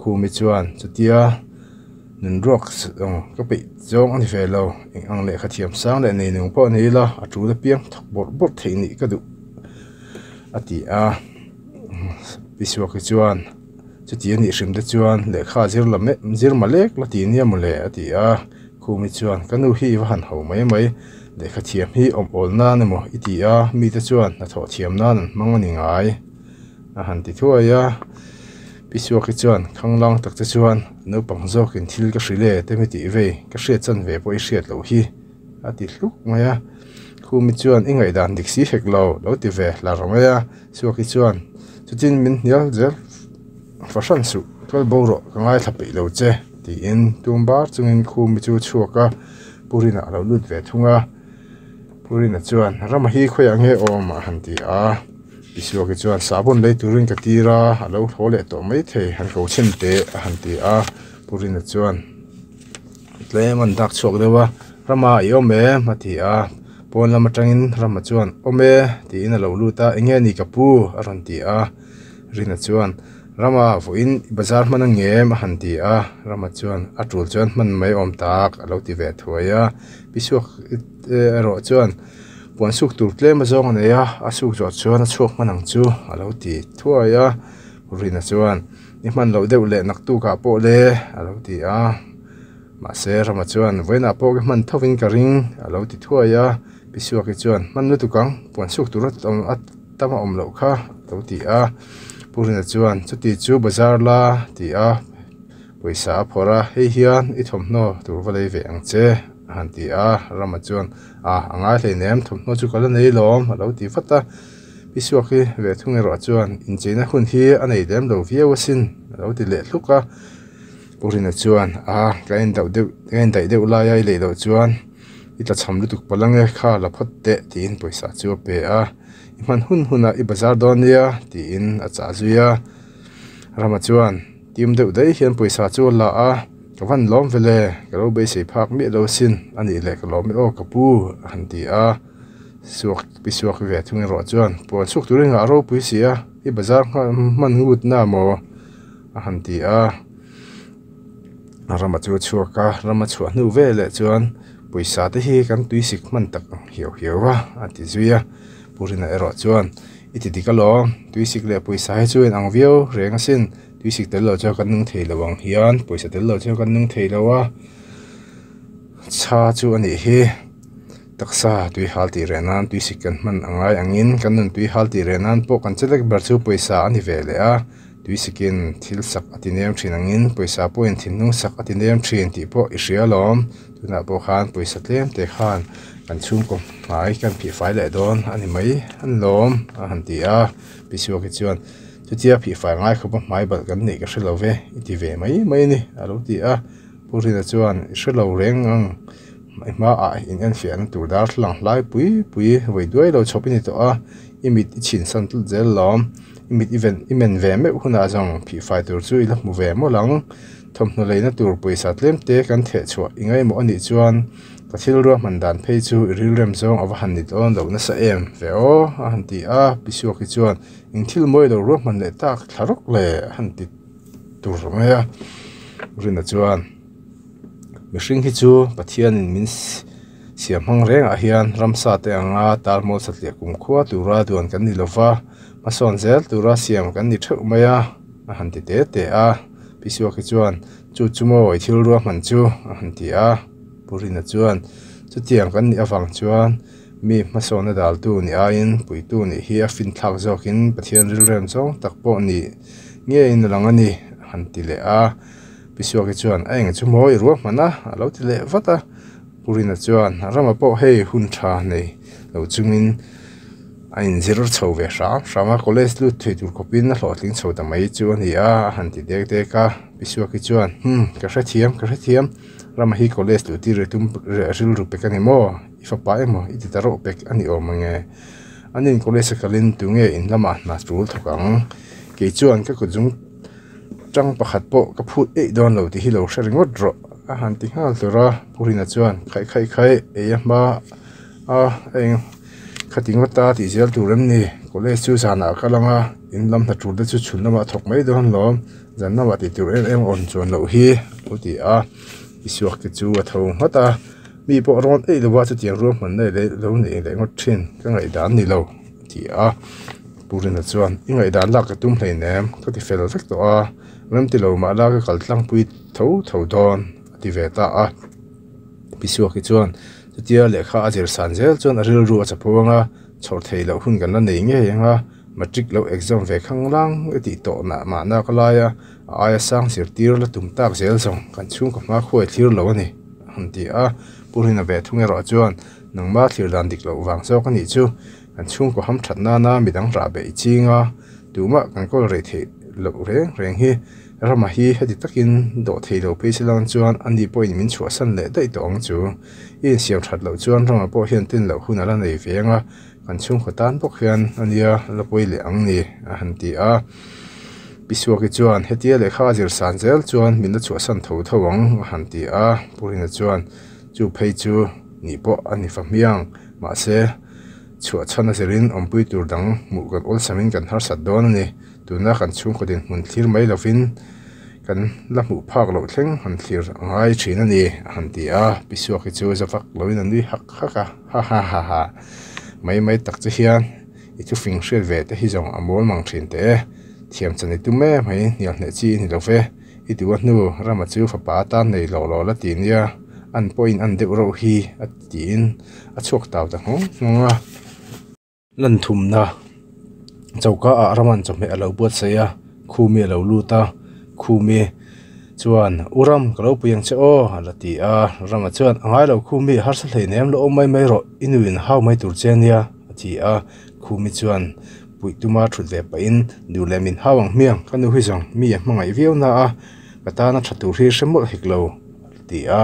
Khumi chuan chutia. Nun ruak zawng ka peih zawng a ni ve lo, eng ang lehkha thiam sang leh nei nung pawh a ni ila a tul apiang thawk bawrh bawrh theih nih ka duh a ti a. Pi Suaki chuan chuti a nih hrim te chuan lehkha zir la mek zir ma lek la ti nia mawle a ti a. Khumi chuan ka nu hi va han ho mai mai, lehkha thiam hi awm awl nan emaw i ti a, mite chuan hnathawh thiam nan an hmang a ni ngai a han ti thuai a. Pi Suaki chuan khanglang tak te chuan naupang zawkin thil ka hrilh e te mi tih vei ka hriat chan ve pawh i hriat loh hi a ti hluk mai a. Khumi chuan i ngaihdan dik si hek lo lo ti ve hlar mai a. Suaki chuan chutin min hnial zel fahran suh kal bo rawh ka ngaithla peih lo che tiin tum bar chungin Khumi chu chhuak a Purina a lo lut ve thung a. Purina chuan Rama hi khawiah nge awm a han ti a. Isuaki chuan sahbawn lei turin ka tir a, a lo haw leh tawh maithei han ko chhin teh a han ti a. Pu Rina chuan tlem an dak chhuak deuh a, Rama i awm em? a ti a. Pawn lam atangin Rama chuan Awm e tiin a lo lut a, Enge ni ka pu? a rawn ti a. Rina chuan Rama vawiin i bazar hman ang em? a han ti a. Rama chuan A tul chuan hman mai awm tak a lo ti ve thuai a. Pi Suak erawh chuan Puan suk tur tlem a zawng a nei a, a suk zawh chuan a chhuak hman ang chu a lo ti thuai a. Rina chuan I hman loh deuh leh naktukah pawh le a lo ti a. Mahse Rama chuan Vawiinah pawh ka hman thovin ka ring a lo ti thuai a. Pi Suaki chuan Hman lutuk ang, puan suk tur a tam a awm loh kha a lo ti a. Pu Rina chuan Chuti chu bazar la ti a. Pawisa a phawrh a, Hei hian i thawmhnaw tur va lei ve ang che a han ti a. Rama chuan A, a ngai hleinem, thawmhnaw chu ka la nei lawm a lo ti vat a. Pi Suaki ve thung erawh chuan incheina hun hi a nei lem lo viau asin a lo ti leh hluk a. Pu Rina chuan, A, ka en dauh deuh, ka en daih deuh laia i lei loh chuan i tla chham lutuk palh ange, kha la phawt teh tiin pawisa chu a pe a. I hman hun hunah i bazar dawn nia tiin a chah zui a. Rama chuan tim deuh daih hian pawisa chu a la a, Ka van lawm vele, ka lo beisei phak miah lo asin, a nih leh ka lawm e aw ka pu a han ti a. Suak pi suak ve thung erawh chuan puan chhuk turin a ropui si a, i bazar hman ngut na maw a han ti a. Rama chu a chhuak a, rama chhuah hnu veleh chuan pawisa te hi kan tuisik hman tak ang hiau hiau a a ti zui a. Pu Rina erawh chuan I ti dik alawm, tuisik leh pawisa hi chu inang viau reng asin, tuisik tel lo chuan kan nung thei lo ang hian pawisa tel lo chuan kan nung thei lo a, chha chu a nih hi. Taksa tui hal tih reh nan tuisik kan hman a ngai angin kan nun tui hal tih reh nan pawh kan chelek ber chu pawisa a ni ve leh a, tuisikin thil sak a ti nem thin angin pawisa pawhin thinlung sak a ti nem thin tih pawh i hria alawm. Tunah pawh khan pawisa tlem te khan kan chhungkaw hmai kan phih fai leh dawn a ni mai an lawm a han ti a pi Suaki chuan chutia phih fai ngai khawpa hmai balh kan neih ka hre lo ve i ti ve mai mai a ni a lo ti a Pu Rina chuan i hre lo reng ang i hmaah in enfiahna tur darthlalang hlai pui pui vawi duai lo chhawp i ni tawh a i mit i chhinsan tlat zel lawm i mit i ven i men ve meuh hunah zawng phih fai tur chu i la hmu ve mawlh ang. Thawmhnaw leina tur pawisa tlem te kan theh chhuah i ngaimawh a nih chuan ka thil ruahman dan phei chu i rilrem zawng a va han ni dawn loh nasa em ve aw a han ti a, Pi Suaki chuan eng thil mawi lo ruahman leh tak thla rawk le a han ti tur mai a, Rina chuan mihring hi chu Pathianin min siam hmang rengah hian ramsa te anga tarmawl satliah kumkhua tura duan kan ni lova hmasawn zel tura siam kan ni theuh mai a a han ti te te a. Pi Suaki chuan, Chu chu maw i thil ruahman chu? a han ti a. Pu Rina chuan, Chutiang kan nih avang chuan mi hmasawna daltu ni aiin puitu nih hi a finthlak zawkin Pathian rilrem zawng tak pawh nih ngeiin a lang a ni, a han ti leh a. Pi Suaki chuan, A eng chu maw i ruahman a? a lo ti leh vat a. Pu Rina chuan, Rama pawh hei hun tha nei lo chungin A inzir chho ve hram hram a, college lut thei tur khawpin a hlawhtling chho ta mai chu a ni a, a han ti dek dek a. Pi Suaki chuan, Hum, ka hrethiam, ka hrethiam, Rama hi college luh tir tum rilru pek a ni maw? I fapa emaw i ti ta rawh pek a ni awm ange. Anin college a kalin tunge in lamah hna tul thawk ang? Kei chuan ka kut zung tang pakhat pawh ka phut eih dawn lo tih hi lo hre ringawt rawh, a han ti nghal hlur a. Pu Rina chuan, Khaih khaih khaih, ei a hma a eng. Khati ngawt ta tih zel tur em ni? College chu zanah a kal ang a, in lam hna tur te chu chhun lamah a thawk mai dawn lawm. Zan lamah tih tur em em a awm chuan loh hi a lo ti a. Isuak te chu a tho ngawt a, mi pawh rawn eih lo a chutiang ruahman na leh lo neih leh ngawt thin ka ngaihdan ni lo a ti a. Pu Rina chuan i ngaihdan lak ka tum hleinem ka ti fel vek tawh a, rem ti lo mah la ka kal tlangpui tho tho dawn a ti ve ta a. Pi Suaki chuan Chutia lehkha a zir san zel chuan a rilru a chapo ang a, chhawr thei loh hun kan la nei ngei ang a, matric lo exam ve khang lang e tih tawh nah mahna ka lai a, a aia sang zirtir la tum tak zel zawng kan chhungkaw hma khuai thlir lo a ni, a han ti a. Pu Rina ve thung erawh chuan nangma thlir dan dik loh vang zawk a nih chu, kan chhungkaw ham that nana midang rah beih ching a, tumah kan kawl rei theih loh reng reng hi. Rama hi heti takin dawh thei lo phei se lang chuan ani pawhin min chhuahsan leh daih tawh ang chu. I insiam that loh chuan Rama pawh hian tin loh hun a la nei ve ang a. Kan chhungkaw tan bawk hian a nia la pawi leh ang ni a han ti a. Pi Suaki chuan hetia lehkha a zir san zel chuan min la chhuahsan tho tho ang a han ti a. Pu Rina chuan chu phei chu nih pawh a ni fa hmiang mahse chhuah chhan a zirin awmpui tur dang hmuh kan awlsamin kan harsat dawn a ni. Tuna kan chhungkaw dinhmun thlir mai lovin kan la hmuh phak loh thleng han thlir a ngai thin a ni a han ti a. Pi Suaki chu za vak loin a nui hak hak a, Ha ha ha ha, mai mai tak che hian i thu fing hriat ve te hi zawng a mawl mang thin teh e, thiam chan i tum em mai hnial hneh chi i ni lo ve, i duh a hnu Rama chu fapa atan nei lawh lawh la ti nia, an pawhin an deuh reuh hi a tiin a chhuak tau ta nghawng nghawng a. Lan thumna choka ah Raman chawhmeh a lo buatsaih a, Khumi a lo lut a, Khumi chuan U Ram ka lo pui ang che aw a la ti a, Rama chuan a ngai lo Khumi harsa hleinem la awm mai mai rawh i nu in hau mai tur che nia a ti a, Khumi chuan puih tuma thut ve pahin duh leh min hau ang hmiang ka nu hi zawng mi a hmangaih viau na a, ka tana tha tur hi hre mawlh hek lo a ti a,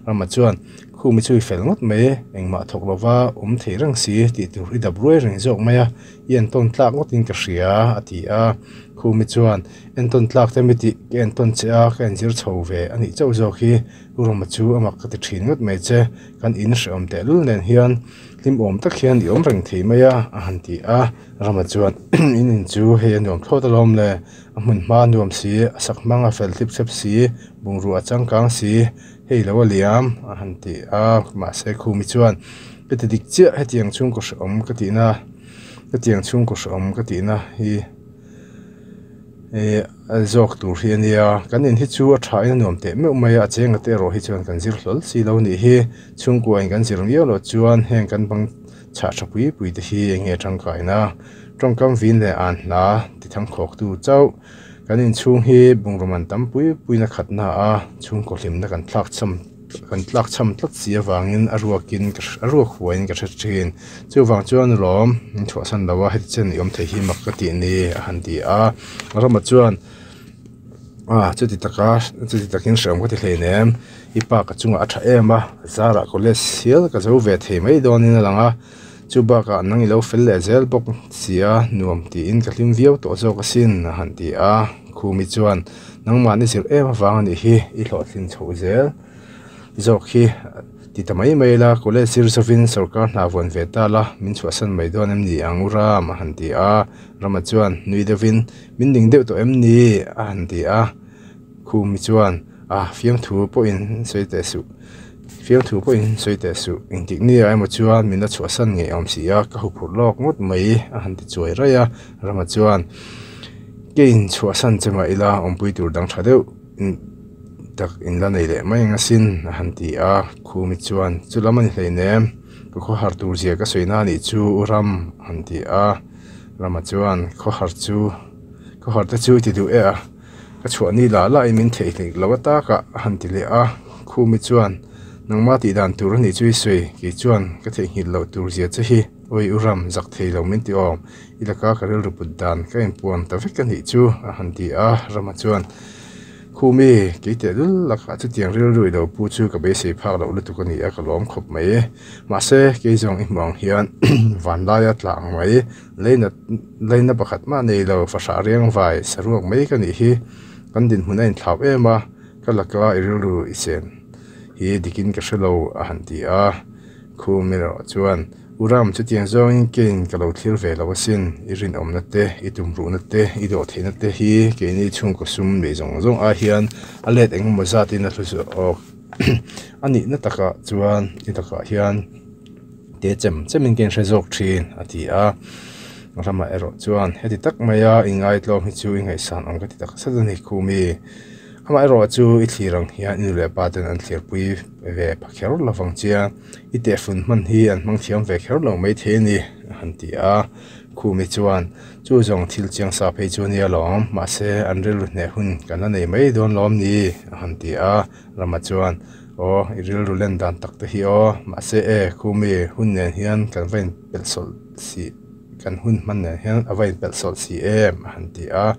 Rama chuan Khumi chu i fel ngawt mai e, engmah thawk lova awm thei reng si tih tur i dap ruai reng zawk mai a, i entawn tlak ngawtin ka hria a ti a. Khumi chuan, Entawn tlak te mi tih ka entawn che a, ka inzir chho ve a nih chauh zawk hi, U Roma chu a mak ka ti thin ngawt mai che, kan in hrehawm tehlul nen hian hlim awm tak hian i awm reng thei mai a a han ti a. Rama chuan, In in chu hei a nuam thlawt alawm le, a hmun hma a nuam si, a sak hmang a fel thlip thlep si, bungrua a changkang si, Hei lo a liam a han ti a, mahse Khumi chuan ka ti dik chiah hetiang chhungkaw hrehawm ka tihna hetiang chhungkaw hrehawm ka tihna hi eh a zawk tur hi a nia kan in hi chu a tha in a nuam teh meuh mai a a chenga te erawh hi chuan kan zir hlawl si lo nih hi chhungkua in kan zir miau loh chuan heng kan bang chhah tha pui pui te hi eng nge tangkaina tawngkam vin leh an hla ti thangkhawk tu chauh. Kan inchhung hi bungraw man tam pui puiin a khat na a, chhungkaw hlimna kan thlak cham kan tlak cham tlat si avangin a ruakin ka a ruak huaiin ka hre thin. Chuvang chuan lawm min chhuahsan lo a, heti chen i awm thei hi mak ka tih ni a han ti a. Rama chuan ah chuti taka chuti takin hrehawm ka ti hleinem, i pa ka chungah a tha em a, zarah college hial ka zo ve thei mai dawnin a lang a. Chu bakah nang i lo fel leh zel bawk si a, nuam tiin ka hlim viau tawh zawk asin a han ti a. Khumi chuan, Nangmah ni zirh em avang a nih hi, i hlawhtlin chhoh zel zawk hi ti ta mai mai la, college zir zawin sorkar hna vuan ve ta la, min chhuahsan mai dawn em ni ang u Ram a han ti a. Rama chuan nui deuhin, Min ning deuh tawh em ni? a han ti a. Khumi chuan, A, fiamthu pawhin sawi teh suh. Fiamthu pawhin sawi teh suh. Engtik nia emaw chuan min la chhuahsan ngei awm si a, ka huphurh lawk ngawt mai a han ti chuai raih a. Rama chuan, Keiin chhuahsan che mah ila awmpui tur dang tha deuh tak in la nei leh mai ang asin a han ti a. Khumi chuan, Chu lam a ni hleinem, ka khawhar tur zia ka sawi na anih chu U Ram a han ti a. Rama chuan, Khawhar chu, khawhar te chu i ti duh e a. Ka chhuah ni lah lah in min theih hleih lo atak a, a han ti leh a. Khumi chuan, Nangmah tih dan tur a nih chu i sawi, kei chuan ka theihnghilh loh tur zia che hi, awi u ram, zak thei lo min ti awm, i laka ka rilru put dan ka inpuan ta vek a nih chu, a han ti a. Rama chuan, Khumi, kei teh lul lakah chutiang rilru i lo pu chu ka beisei phak loh lutuk a ni a, ka lawm khawp mai e. Mahse, kei zawng i hmuh ang hian vanlaia tla ang mai, Leina leina pakhat mah nei lo, fahrah riang vai saruak mai ka nih hi. Kan dinhmun a inthlau em a, ka laka i rilru i chen hi dikin ka hre lo a han ti a. Khum erawh chuan, U Ram, chutiang zawngin kein ka lo thlir ve lo asin, i rinawmna te, i tumruhna te, i dawhtheihna te hi keini chhungkaw sum nei zawng zawng ai hian a let engemaw zatin a hlu zawk a nihna takah chuan i lakah hian Te chem chemin ka inhre zawk thin a ti a, ramah erawh chuan heti tak maia i ngaitlawm hi chu i ngaihsan awm ka ti tak zet a ni Khumi. Amah erawh chu i thlir ang hian i nu leh pa ten an thlirpui ve pha kher lo vang chia, i tehfun hman hi an hmang thiam ve kher lo maithei a ni a han ti a. Khumi chuan chu zawng thil chiang sa phei chu a nia lawm, mahse an rilru hneh hun kan la nei mai dawn lawm ni a han ti a. Rama chuan, Aw, i rilru len dan tak te hi aw, mahse e, khumi hun nen hian kan va inpelh sawlh si, kan hun hman nen hian a va inpelh sawlh si em, a han ti a.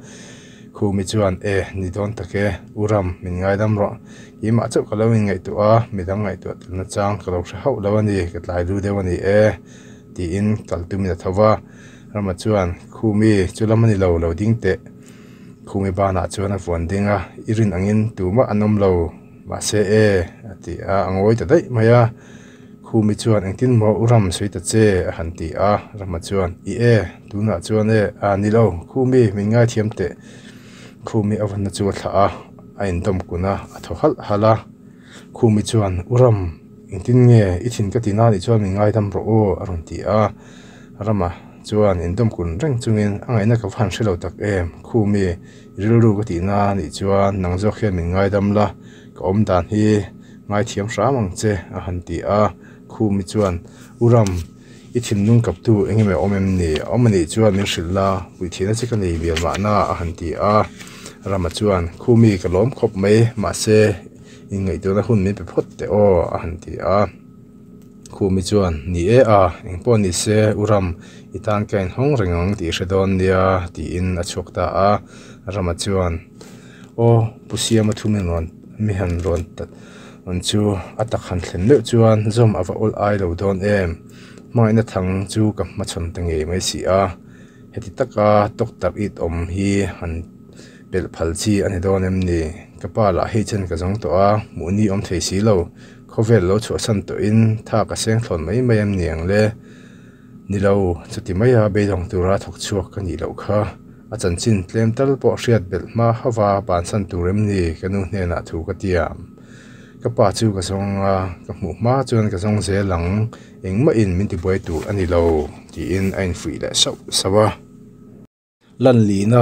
Khumi chuan, E, ni dawn tak e, U Ram, min ngaidam rawh. Keimah chauh ka lo inngaihtuah a, midang ngaihtuah tel nachang ka lo hre hauh lo a ni, ka tlai lu deuh a ni e. Tiin kal tumin a tho va. Rama chuan, Khumi, chu lam a ni lo, lo ding teh. Khumi banah chuan a vuan ding a, I rin angin tumah an awm lo, mahse e, a ti a, a ngawi ta daih mai a. Khumi chuan, Engtin maw u Ram sawi ta che? a han ti a. Rama chuan, I e, tunah chuan e, a ni lo, Khumi, min ngaithiam teh. Khumi a vawnna chu a thlah a, a indawm kun a, a thaw halh halh a. Khumi chuan, U Ram, engtin nge i thin ka ti na nih chuan min ngaidam rawh aw, a rawn ti a. Rama chuan indawm kun reng chungin, A ngaihna ka va han hre lo tak em, Khumi, i rilru ka ti na nih chuan nang zawk hian min ngaidam la, ka awm dan hi ngaithiam hram ang che, a han ti a. Khumi chuan, U Ram, i thinlung kaptu eng emaw awm em ni? A awm anih chuan min hrilh la, puithiahna che ka nei bial mahna, a han ti a. Rama chuan, Khumi, ka lawm khawp mai, mahse, inngaihtuahna hun min pe phawt teh aw, a han ti a. Khumi chuan, Ni e a, engpawh ni se, U Ram, i tan ka inhawng reng ang tih i hre dawn nia, tiin a chhuak ta a. Rama chuan, Aw, Pu Siama thu min rawn mi han rawn ta rawn chu a tak han thlen meuh chuan zawm a va awl ai lo dawn em? Hmangaihna thang chu ka hmachhawn ta ngei mai si a, heti taka tawktarh it awm hi han pelh phal chi a ni dawn em ni? Ka pa lah hei chen ka zawng tawh a, hmuh ni awm thei si lo, khawvel lo chhuahsan tawhin tha ka seng thlawn mai mai em ni ang le? Ni lo, chuti maia beidawng tura thawk chhuak ka nih loh kha. A chanchin tlem tal pawh hriat belh hma hauva bansan tur em ni ka nu hnenah thu ka tiam. Ka pa chu ka zawng a, ka hmuh hma chuan ka zawng zel ang, engmahin min tibuai tur a ni lo, tiin a infuih leh sauh sauh a. Lanlina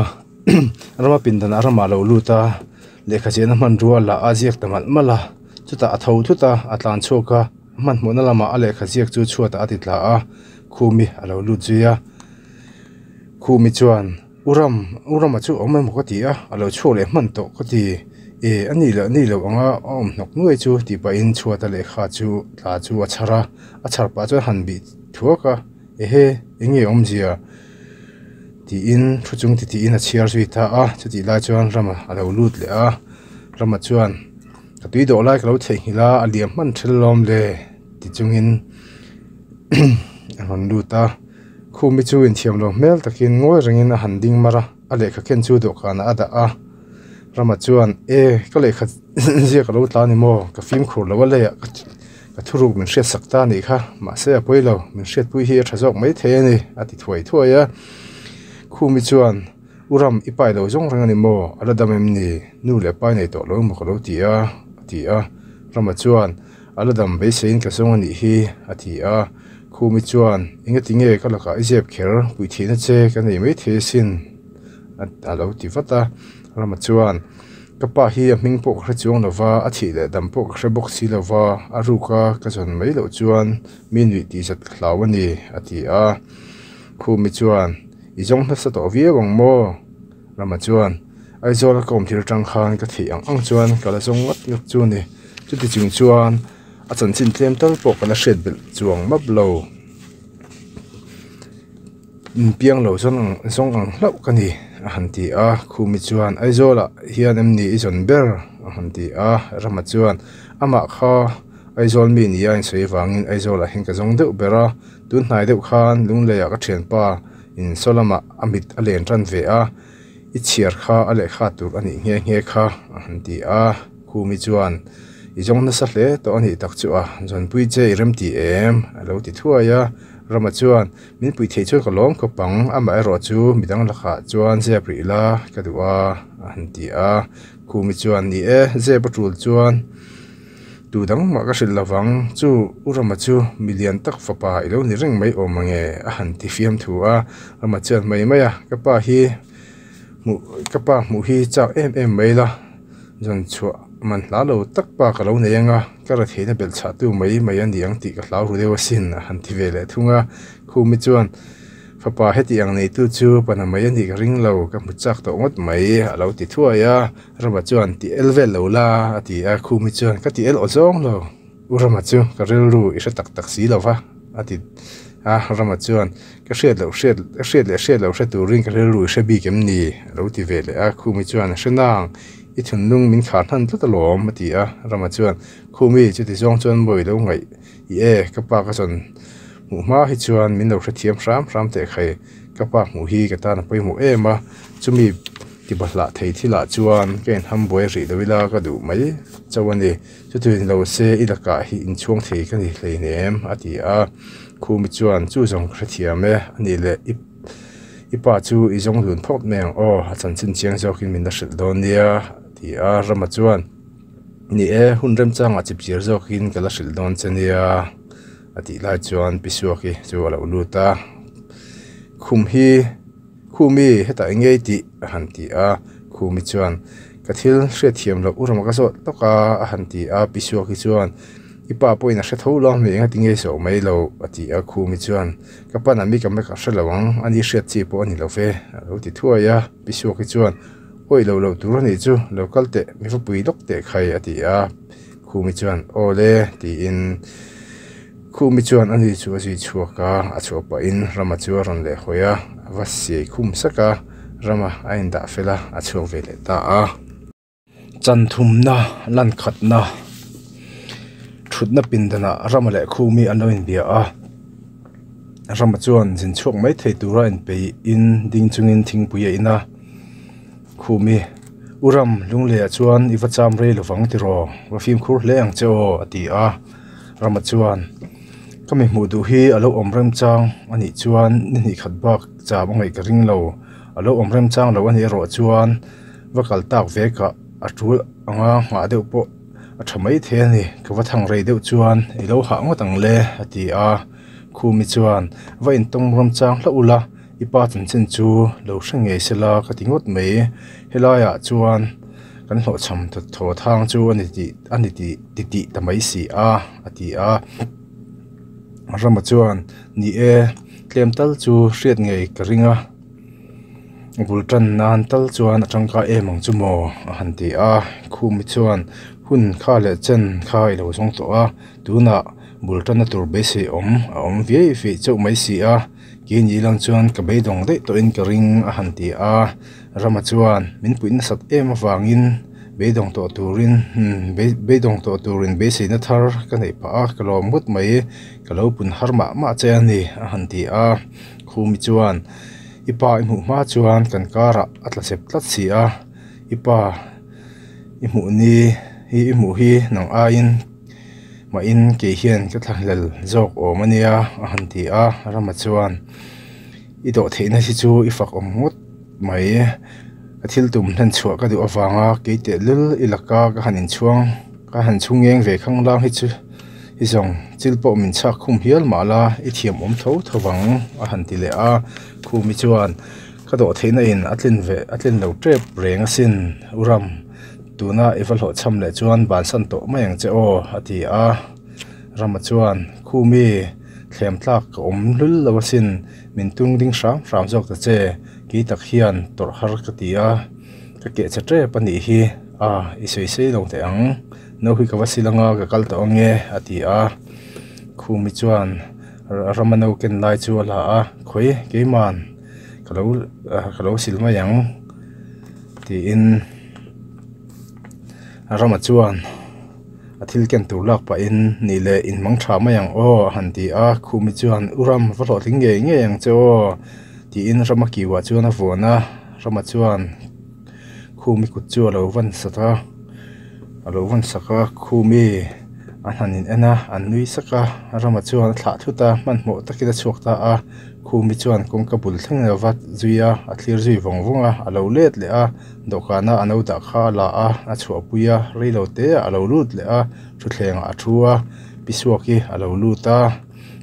rama pindan a ramah lo lut a, lehkha chiahna hmanrua lah a ziak ta malh malh a, chutah a tho thut a, a tlan chhuak a, a hmanhmawhna lamah a lehkha ziak chu chhuatah a ti tla a, Khumi a lo lut zui a. Khumi chuan, U Ram, U Rama chu a awm emaw ka ti a, a lo chhuak leh hman tawh ka ti. E, a nih loh nih loh anga a awm hnawk nuai chu tih pahin chhuata lehkha chu tla chu a chhar a, a chhar pah chuan han bih thuak a, Ehe, eng nge awmzia? Tiin thu chung ti tiin a chhiar zui ta a, chutih lai chuan Rama a lo lut leh a, Rama chuan, Ka tui dawh lai ka lo theihnghilh a, a liam hman thil lawm le ti chungin a rawn lut a, Khumi chu inthiam lo hmel takin ngawi rengin a han ding mar a, a lehkha ken chu dawhkanah a dah a, Rama chuan, E, ka lehkha ziak a lo tla ni maw? Ka fimkhur lo a leiah ka Ka thuruk min hriat sak ta anih kha, mahse a pawi lo, min hriatpui hi a tha zawk mai thei a ni, a ti thuai thuai a. Khumi chuan, U Ram, i pai lo zawng reng a ni maw? A la dam em ni? Nu leh pai nei tawh lo emaw ka lo ti a, a ti a. Rama chuan, A la dam beiseiin ka zawng a nih hi, a ti a. Khumi chuan, Engati nge ka lakah i zep kher, puithihna che ka nei mai thei asin, a lo ti vat a. Rama chuan, Ka pa hi a hming pawh ka hre chuang lo va, a thih leh dam pawh ka hre bawk si lo va, a ruka ka zawn mai loh chuan mi nuih tih zat ka hlau a ni, a ti a. Khumi chuan, I zawng hnasa tawh viau ang maw? Rama chuan, Aizawl a ka awm thil atang khan ka theih ang ang chuan ka la zawng ngat ngat chu a ni. Chuti chung chuan a chanchin tlem tal pawh ka la hriat belh chuang map lo. Piang lo zawn ang zawng ang hlauh ka ni a han ti a, Khumi chuan Aizawlah hian em ni i zawn ber a han ti a, Rama chuan amah kha Aizawl mi nia insawi vangin Aizawlah hian ka zawng deuh ber a, tun hnai deuh khan Lungleiah ka thianpa in saw lamah a mit a len tan ve a, i chhiar kha a lehkha tur a nih nghe nghe kha a han ti a, Khumi chuan i zawng nasa hle tawh a nih tak chu a, zawnpui che i remti em a lo ti thuai a, Rama chuan Min pui theih chuan ka lawm khawp ang, amah erawh chu midang lakah chuan zep rih la ka duh a, a han ti a. Khumi chuan, Ni e, zep a tul chuan tu dang mah ka hrilh lovang, chu U Rama chu mi lian tak fapa i lo ni reng mai awm ang e, a han ti fiam thu a. Rama chuan, Mai mai a, ka pa hi hmuh ka pa hmuh hi chak em em mai la, zawn chhuah man hla lo tak pa ka lo nei ang a, ka ra theihna belh chhah tu mai mai a ni ang tih ka hlau ru deuh asin a han ti ve leh thung a. Khumi chuan, Fapa heti ang neitu chu pana mai a nih ka ring lo, ka hmu chak tawh ngawt mai a lo ti thuai a. Rama chuan, Ti el vel lo la a ti a. Khumi chuan, Ka ti el aw zawng lo, U Rama chu ka rilru i hre tak tak si lo va a ti a. Rama chuan, Ka hriat loh hriat ka hriat leh hriat loh hre turin ka rilru i hre bik em ni? a lo ti ve leh a. Khumi chuan, Hre nang, i thunlung min khar hnan tlat alawm, a ti a. Rama chuan, Khumi, chuti zawng chuan mawi lo ngaih i e, ka pa ka zawn Hmuh hma hi chuan min lo hrethiam hram hram teh khai. Ka pa hmuh hi ka tan a pawimawh em a, chumi ti bahlah thei thilah chuan ka inham buai rih lo ila ka duh mai chauh a ni. Chutin lo se i lakah hi inchhuang thei ka ni hleinem a ti a. Khumi chuan chu zawng ka hrethiam e, a nih leh i i pa chu i zawng dun phawt mai ang aw, a chanchin chiang zawkin min la hrilh dawn nia a ti a. Rama chuan Ni e, hun remchangah chipchiar zawkin ka la hrilh dawn che nia. A tih lai chuan Pi Suaki chu a lo lut a, Khum hi, Khumi hetah eng ngei tih a han ti a, Khumi chuan Ka thil hriatthiam loh u rama ka zawt lawk a a han ti a, Pi Suaki chuan I pa pawhin a hre tho lo ami engati ngei zawh mai lo a ti a, Khumi chuan Ka pan ami ka mek a hre lo ang, ani hriat chi pawh a ni lo ve a lo ti thuai a, Pi Suaki chuan Awi lo loh tur a nih chu, lo kal teh, mi va pui lawk teh khai a ti a. Khumi chuan, Aw le, tiin Khumi chuan a ni chu a zui chhuak a, a chhuah pahin Rama chu a rawn leh hawi a, a va siai khum sak a, Rama a indah fel a, a chhuak ve leh ta a. Chanthumna, Lankhatna, Thutna pindanah Rama leh Khumi an lo inbia a, Rama chuan zin chhuak mai thei tura inpeihin ding chungin thingpui a in a. Khumi, U Ram, Lungleiah chuan i va cham rei lovang tiraw? Va fimkhur hle ang che aw, a ti a. Rama chuan, Ka mi hmuh duh hi a lo awm remchang a nih chuan ni hnih khat bak cham a ngaih ka ring lo. A lo awm remchang lo a nih erawh chuan va kal tak ve kah a tul anga nghah deuh pawh a tha mai thei a ni. Ka va thang rei deuh chuan i lo hah ngawt ang le, a ti a. Khumi chuan, Va intawng remchang hlauh ula. I pa chanchin chu lo hre ngei se la ka ti ngawt mai. Helaiah chuan kan hlawhchham thaw thang chu a ni tih a ni tih ti tih ta mai si a, a ti a. Rama chuan, Ni e, tlem tal chu hriat ngei ka ring a, bul tan nan tal chuan a tangkai em ang chu maw? a han ti a. Khumi chuan, Hun kha leh chen kha i lo zawng tawh a, tunah bul tanna tur beisei awm a awm viai viai chauh mai si a. Keini lang chuan ka beidawng daih tawhin ka ring a han ti a, Rama chuan min puih nasat em avangin beidawng tawh turin beidawng tawh turin beiseina thar ka neih phah a, ka lawm ngawt mai, ka lo pun har mah mah che a ni a han ti a, Khumi chuan i pa i hmuh hma chuan kan karah a tla chep tlat si a, i pa i hmuh ni hi i hmuh hi nang aiin. Mahin kei hian ka thlahlel zawk awm a nia a han ti a, Rama chuan i dawh theihna hi chu i fak awm ngawt mai, ka thil tum hlen chhuah ka duh avanga kei tehlul i laka ka han inchhuang ka han chhungeng ve khanglang hi chu i zawng chil pawh min chhak khum hial mah la i thiam awm tho tho vang a han ti leh a, Khumi chuan ka dawh theihna in a tlin ve a tlin lo tep reng asin U Ram. Tuna i va hlawhchham leh chuan bansan tawh mai ang che aw, a ti a. Rama chuan, Khumi, thlem tlak ka awm hlul lo asin, min tung ding hram hram zawk ta che, kei tak hian tawrh har ka ti a, ka keh che tep a nih hi, a, i sawi sei lo teh ang, no hi ka va sil anga ka kal tawh ange, a ti a. Khumi chuan Rama no ken lai chu a la a, Khawi, keiman ka lo, ka lo sil mai ang. Tiin Rama chuan a thil ken tur lak pahin nih leh in mang tha mai ang aw a han ti a, Khumi chuan U Ram va hlawhtling ngei ngei ang che aw tiin Rama kiuah chuan a vuan a, Rama chuan Khumi kut chu a lo van sat a, a lo van sak a, Khumi a hnan in en a, an nui sak a, Rama chuan a thlah thut a, hmanhmawh takin a chhuak ta a. Khumi chuan kawngka bul thleng lo va zui a, a thlir zui vawng vawng a, a lo let leh a, dawhkana a no dah kha a la a, a chhuahpui a, rei lo te ah a lo lut leh a, thutthleng ah a thu a, Pi Suaki a lo lut a,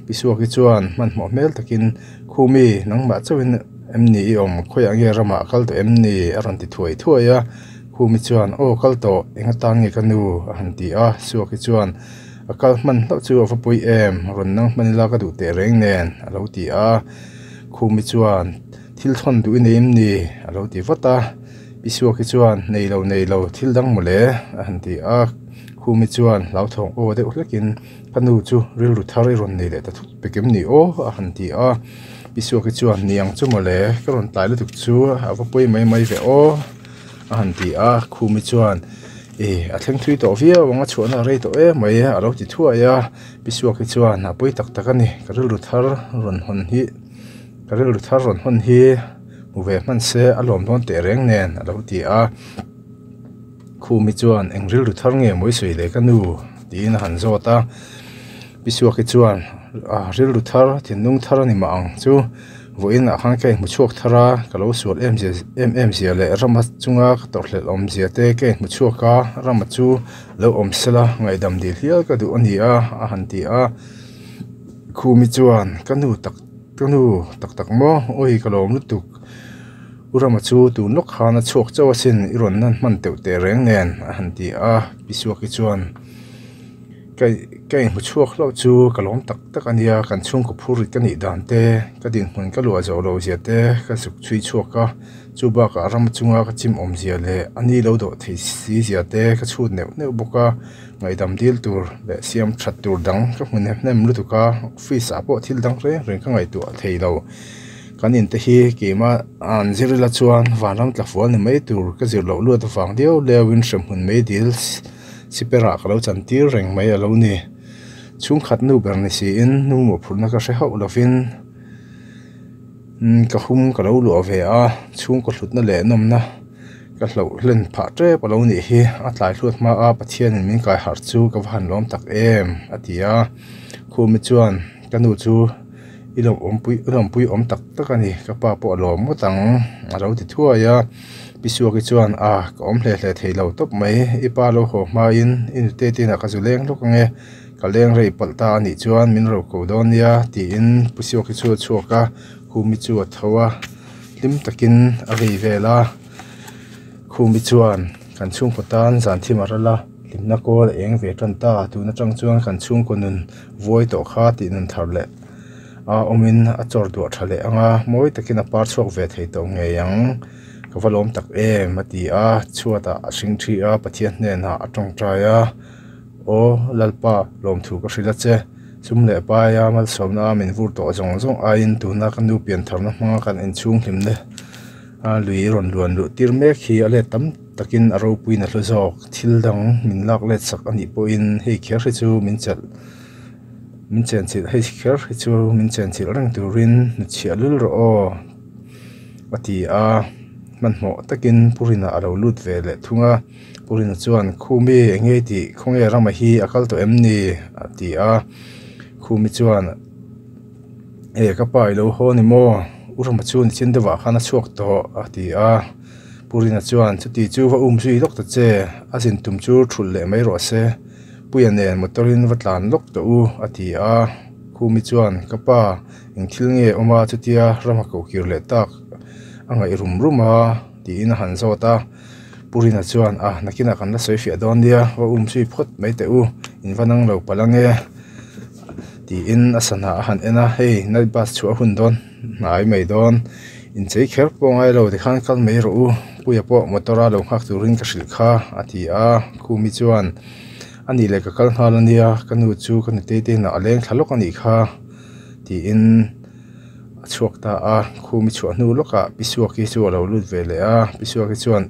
Pi Suaki chuan hmanhmawh hmel takin, Khumi, nangmah chauhin em ni i awm, khawiah nge ramah a kal tawh em ni? a rawn ti thuai thuai a, Khumi chuan, Aw kal tawh, eng atan nge ka nu? a han ti a, Suaki chuan, A kal hman hlauh chu a va pawi em, rawn nang hman ila ka duh teh reng nen, a lo ti a. Khumi chuan, Thil thawn duh i nei em ni? a lo ti vat a. Pi Suaki chuan, Nei lo, nei lo, thil dang mawle, a han ti a. Khumi chuan hlauthawng aw deuh hlekin, Ka nu chu rilru thar i rawn nei leh ta thut pek em ni aw? a han ti a. Pi Suaki chuan, Ni ang chu mawle, ka rawn tlai lutuk chu a va pawi mai mai ve aw, a han ti a. Khumi chuan. E, a thleng thui tawh viau ang a chhuahna a rei tawh em mai a lo ti thuai a. Pi Suaki chuan a pawi tak tak a ni, ka rilru thar rawn hawn hi, ka rilru thar rawn hawn hi hmu ve hman se a lawm dawn teh reng nen a lo ti a. Khumi chuan eng rilru thar nge mawi sawi leh ka nu? tiin a han zawt a. Pi Suaki chuan a rilru thar, thinlung thar a ni mah ang chu. Vawiin ah khan ka inhmu chhuak thar a, ka lo sual em zia em em zia leh rama chunga ka tawrhhlelh awm zia te ka inhmu chhuak a, rama chu lo awm sela ngaihdam dil hial ka duh a ni a, a han ti a. Khumi chuan ka nu tak ka nu tak tak maw awi ka lawm lutuk, U Rama chu tun lawk khan a chhuak chauh asin i rawn nan hman teuh teh reng nen a han ti a, Pi Suaki chuan. Ka ka inhmu chhuak hlauh chu ka lawm tak tak a nia, kan chhungkaw phur rit ka nih dan te, ka dinhmun ka luah zawh loh zia te ka zuk chhui chhuak a, chu bakah ram chunga ka chim awm zia leh a ni lo dawh thei si zia te ka chhut neuh neuh bawk a, ngaihdam dil tur leh siam that tur dang ka hmu hnem hnem lutuk a, office ah pawh thil dang reng reng ka ngaihtuah thei lo. Kan inte hi keimah an zir ila chuan vanram tlafual ni mai tur ka zir loh luat avang deuh leuhin hremhmun mai dil Siperah ka lo chantir reng mai a lo ni. Chhungkhat nu ber ni siin nu mawhphurhna ka hre hauh lovin ka hum ka lo luah ve a, chhungkaw hlutna leh nawmna ka hloh hlen phah tep a lo nih hi. A tlai hluat hma a Pathianin min kai harh chu ka va han lawm tak em a ti a. Khumi chuan ka nu chu i lawmpui awm tak tak a ni, ka pa pawh a lawm ngawt ang a lo ti thuai a. Pi Suaki chuan, A, ka awm hle hle thei lo tawp mai, i pa lo haw hmain i nute tinah ka zu leng lawk ange, ka leng rei palh ta a nih chuan min ro ko dawn nia, tiin Pu Suaki chu a chhuak a, Khumi chu a tho a, hlim takin a vei vel a. Khumi chuan, Kan chhungkaw tan zan thim a ral a, hlimna kawl a eng ve tan ta, tun atang chuan kan chhungkaw nun vuai tawh kha tih nun thar leh a awmin a chawr duah tha leh ang a, mawi takin a par chhuak ve thei tawh ngei ang. Ka va lawm tak em a ti a, chhuatah a hring thi a, Pathian hnenah a tawngtai a, Aw Lalpa, lawmthu ka hrilh a che, sum leh paia malsawmna a min vur tawh zawng zawng aiin tuna ka nu piantharna hmanga kan inchhung hlimna lui rawn luan luh tir mek hi a let tam takin a ropuiin a hlu zawk, thil dang min lak let sak a nih pawhin hei kher hi chu min chelh min chenchilh hei kher hi chu min chenchilh reng turin hnuchhiah lul rawh aw. A ti a, hmanhmawh takin Pu Rina a lo lut ve leh thung a. Pu Rina chuan, Khumi, eng nge tih? Khawnge Rama hi a kal tawh em ni? a ti a. Khumi chuan, E, ka pa i lo haw ni maw? U Rama chu nichin deuhah khan a chhuak tawh, a ti a. Pu Rina chuan, Chuti chu va um zui lawk ta che, a zin tum chu thulh leh mai rawh se. Puia nen motor-in va tlan lawk tawh u, a ti a. Khumi chuan, Ka pa, Eng thil nge awm a chutia rama ko kir leh tak a ngaih rum rum a tiin a han zawt a. Pu Rina chuan a nakinah kan la sawi fiah dawn nia va um zui phawt mai teh u in va nang lo palh ange tiin a sana a han en a hei night bus chhuah a hun dawn hnai mai dawn inchei kher pawh ngai lo tikhan kal mai rawh u Puia pawh motor a lo nghak turin ka hrilh kha a ti a Khumi chuan a nih leh ka kal nghal ania ka nu chu ka nutei te inah a leng thla lawk a nih kha. Tiin a chhuak ta a, khumi chhuah hnu lawkah Pi Suaki chu a lo lut ve leh a, Pi Suaki chuan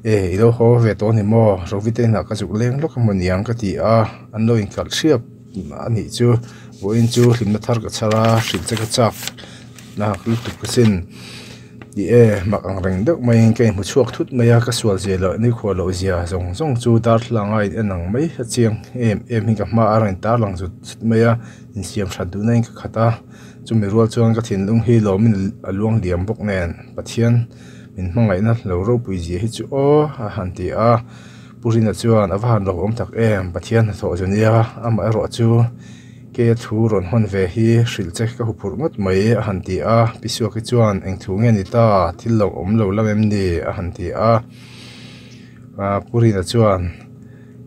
e i lo haw ve tawh a ni maw, Rovite inah ka zuk leng lawk emaw niang ka ti a, an lo inkalh hriap a nih chu, vawiin chu hlimna thar ka chhar a, hrilh che ka chak nak lutuk ka sin. Ti e, mak ang reng deuh maiin ka inhmu chhuak thut mai a, ka sual zia loh nikhua loh zia zawng zawng chu darthlalang a in en ang mai a chiang em em hi ka hma a rawn tar lang zut zut mai a, insiam that duhna in ka khat a, chumi rual chuan ka thinlung hi lawmin a luang liam bawk nen Pathian min hmangaihna lo ropui zia hi chu aw a han ti a, Pu Rina chuan a va han lawmawm tak em, Pathian hnathawh zu nia, amaherawh chu. Ke thu rawn hawn ve hi hrilh che ka huphurh ngawt mai a han ti a, Pi Suaki chuan eng thu nge ni ta, thil lo awm lo lam em ni a han ti a, Pu Rina chuan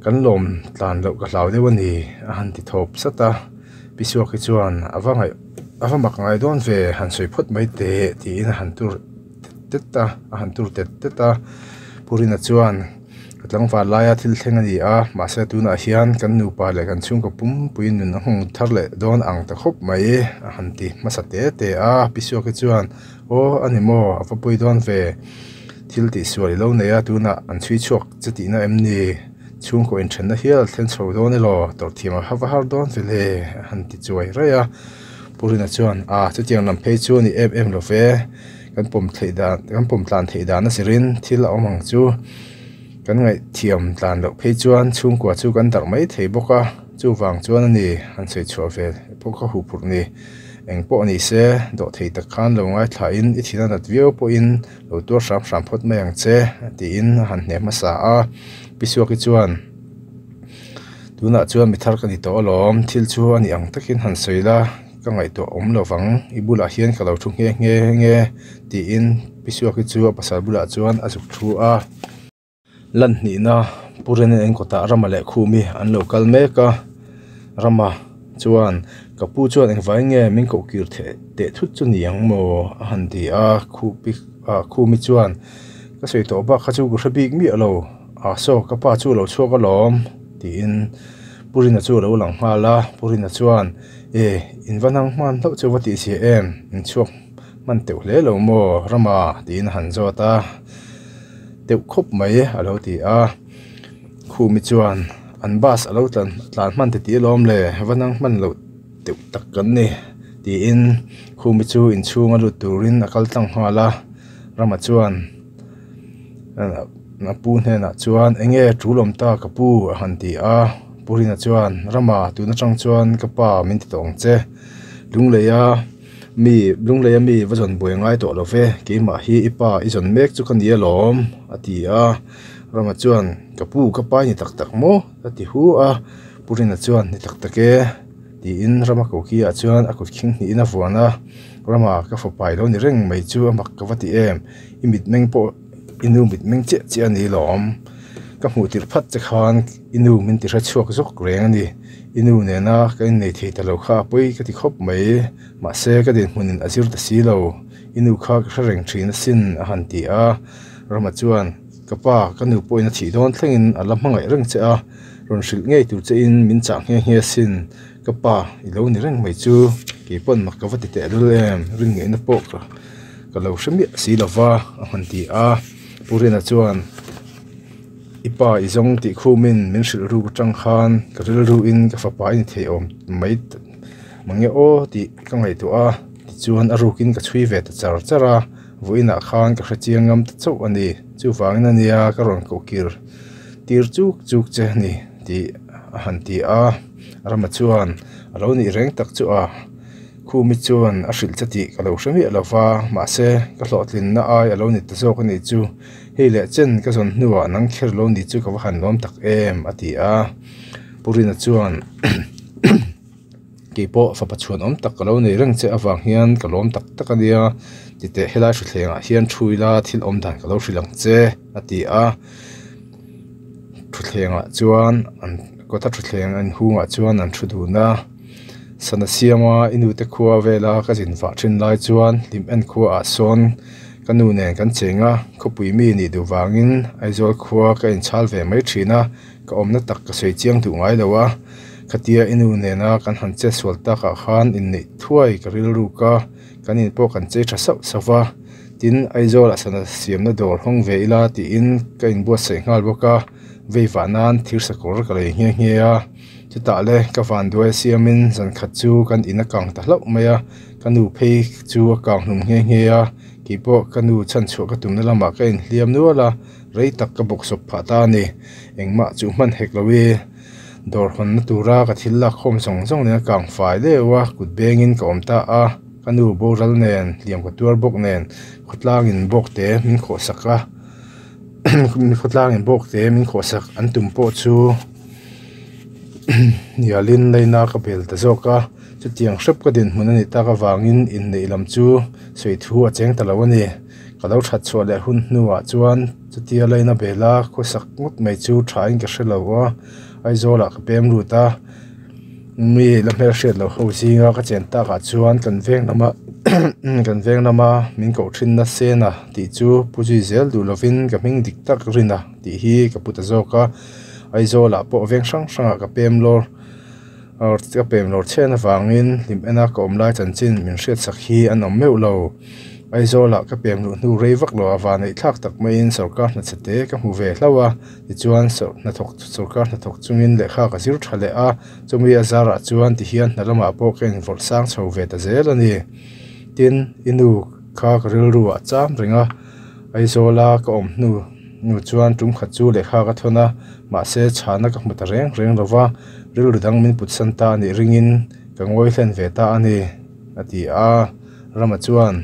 kan lawm tlan loh ka hlau deuh a ni a han ti thawp sat a, Pi Suaki chuan a va ngaih a va mak ngai dawn ve han sawi phawt mai teh tiin a han tur tet tet a, a han tur tet tet a, Pu Rina chuan. Ka tlangval laia thil thleng a ni a, mahse tunah hian kan nupa leh kan chhungkaw pumpui nun a nghawng thar leh dawn ang ta khawp mai a han ti hmasa te te a. Pi Suaki chuan, Aw a ni maw, a va pawi dawn ve, thil tihsual i lo nei a, tunah an chhui chhuak che tihna em ni? Chhungkaw inthenna hial a thlen chho dawn elaw? Tawrhthiam a va har dawn ve le, a han ti chuai raih a. Pu Rina chuan, A, chutiang lam phei chu a ni em em lo ve. Kan pawm theih dan, kan pawm tlan theih dan a zirin thil a awm ang chu. Kan ngaihthiam tlan loh phei chuan chhungkua chu kan darh mai thei bawk a, chuvang chuan a ni han sawi chhuah ve pawh kha huh phurh ni. Eng pawh ni se, dawh thei tak khan lo ngaithlain i thin a nat viau pawhin lo tuar hram hram phawt mai ang che, tiin a han hne hmasa a. Pi Suaki chuan, Tunah chuan mi thar ka ni tawh alawm, thil chu a ni ang takin han sawi la, ka ngaihtuah awm lo vang, i bulah hian ka lo thu nghe nghe nghe, tiin Pi Suaki chu a pasal bulah chuan a zuk thu a. Lan hnihna Pu Rena eng kawtah Rama leh Khumi an lo kal mek a, Rama chuan ka pu chuan engvai nge min koh kir theh teh thut chu ni ang maw a han ti a, Khupi ah Khumi chuan ka sawi tawh bak kha chu ka hre bik miah lo, ah saw ka pa chu a lo chhuak alawm tiin Pu Rina chu a lo lang nghal a, Pu Rina chuan e in va nang hman hlauh chu va tih zia em in chhuak hman teuh hle lo maw Rama tiin a han zawt a. deuh khawp mai a lo ti a khumi chuan an bus a lo tlan tlan hman ti tih alawm le va nang hman loh deuh tak kan ni tiin khumi chu inchhung a lut turin a kal tlang nghal a Rama chuan a pu hnenah chuan eng nge tul awm ta ka pu a han ti a Pu Rina chuan Rama tun atang chuan ka pa min ti tawh ang che Lunglei a. Mi Lungleia mi va zawn buai ngai tawh lo ve, keimah hi i pa i zawn mek chu ka ni alawm, a ti a. Rama chuan, Ka pu, ka pa i ni tak tak maw? a ti hu a. Pu Rina chuan, Ni tak tak e, tiin Rama kokiah chuan a kut khing hnihin a vuan a. Rama, ka fapa i lo ni reng mai chu a mak ka va ti em, i mitmeng pawh i nu mitmeng chiah chiah a ni lawm. Ka hmuh tirh phat che khan i nu min ti hre chhuak zawk reng a ni. I nu nena ka innei thei ta lo kha a pawi ka ti khawp mai. Mahse ka dinhmunin a zir ta si lo. I nu kha ka hre reng thin asin a han ti a. Rama chuan, Ka pa, ka nu pawhin a thih dawn thlengin a la hmangaih reng che a, rawn hrilh ngei tur chein min chah nghe nghe asin. Ka pa, i lo ni reng mai chu, kei pawn mak ka va ti teh lul em, rin ngaihna pawh ka ka lo hre miah si lo va a han ti a. Pu Rina chuan, I pa i zawng tih khumin min hrilh ruk atang khan ka rilruin ka fapa i ni thei awm mai mange aw tih ka ngaihtuah a, tichuan a rukin ka chhui ve ta char char a, vawiinah khan ka hrechiang ngam ta chauh a ni, chuvangin a nia ka rawn koh kir tir chuk chuk che a ni tih a han ti a, Rama chuan a lo nih reng tak chu a. Khumi chuan a hrilh che tih ka lo hre miah lo va, mahse ka hlawhtlinna ai a lo ni ta zawk a nih chu. Hei leh chen ka zawn hnuah nang kher lo ni chu ka va han lawm tak em, a ti a. Pu Rina chuan Kei pawh fapa chhuan awm tak ka lo nei reng che avang hian ka lawm tak tak a nia, titeh helai hrithlengah hian thu ila thil awm dan ka lo hrilh ang che, a ti a. Thuthlengah chuan an kawta thuthleng an hungah chuan an thu dun a. Sana siama i nute khua vela ka zin vah thin lai chuan hlim en khua ah sawn ka nu nen kan cheng a, khawpui mi nih duh vangin Aizawl khua ka inchhal ve mai thin a, ka awmna tak ka sawi chiang duh ngai lo a, khatia i nu nena kan han che sual takah khan inneih thuai ka rilruk a, kan in pawh kan chei tha sauh sauh va, tin Aizawlah sana siamna dawr hawng ve ila tiin ka inbuatsaih nghal bawk a, vei vah nan thir sakawr ka lei nghe nghe a. Chutah le ka vanduai siamin zan khat chu kan in a kang ta hlauh mai a, ka nu phei chu a kang hlum nghe nghe a, kei pawh ka nu chhanchhuah ka tumna lamah ka inhliam nual a, rei tak ka bawksawp phah ta a ni. Engmah chu hman hek lo i, dawr hawnna tura ka thil lak khawm zawng zawng nen a kang fai deuh a, kut bengin ka awm ta a, ka nu boral nen, hliam ka tuar bawk nen, khawtlangin bawk te min khawhsak a, khawtlangin bawk te min khawhsak an tum pawh chu. Hnialin leina ka bel ta zawk a, chutiang hrep ka dinhmun a nih tak avangin inneih lam chu sawi thu a cheng ta lo a ni. Ka lo that chhuah leh hun hnuah chuan chutia leina bela khawsak ngawt mai chu thain ka hre lo a, Aizawlah ka pem lut a, mi la hmelhriat loh ho zinga ka chen takah chuan kan veng lama kan veng lama min koh thinna Sena tih chu pu zui zel duh lovin ka hming dik tak Rina tih hi ka pu ta zawk a. Aizawlah pawh veng hrang hrangah ka pem lawr ka pem lawr chhen avangin hlim ena ka awm lai chanchin min hriatsak hi an awm meuh lo. Aizawlah ka pem luh hnu rei vak lo a van eih thlak tak maiin sawrkar hna chhe te ka hmu ve hlauh a, tichuan hnathawk sawrkar hnathawk chungin lehkha ka zir tha leh a, chumi a zarah chuan tihian hna lamah pawh ka invawrh sang chho ve ta zel a ni. Tin, i nu kha ka rilru ah cham reng a, Aizawla ka awm hnu hnu chuan tum khat chu lehkha ka thawn a, mahse chhana ka hmu ta reng reng lo va, rilru dang min put san ta a nih ringin ka ngawi hlen ve ta a ni, a ti a. Rama chuan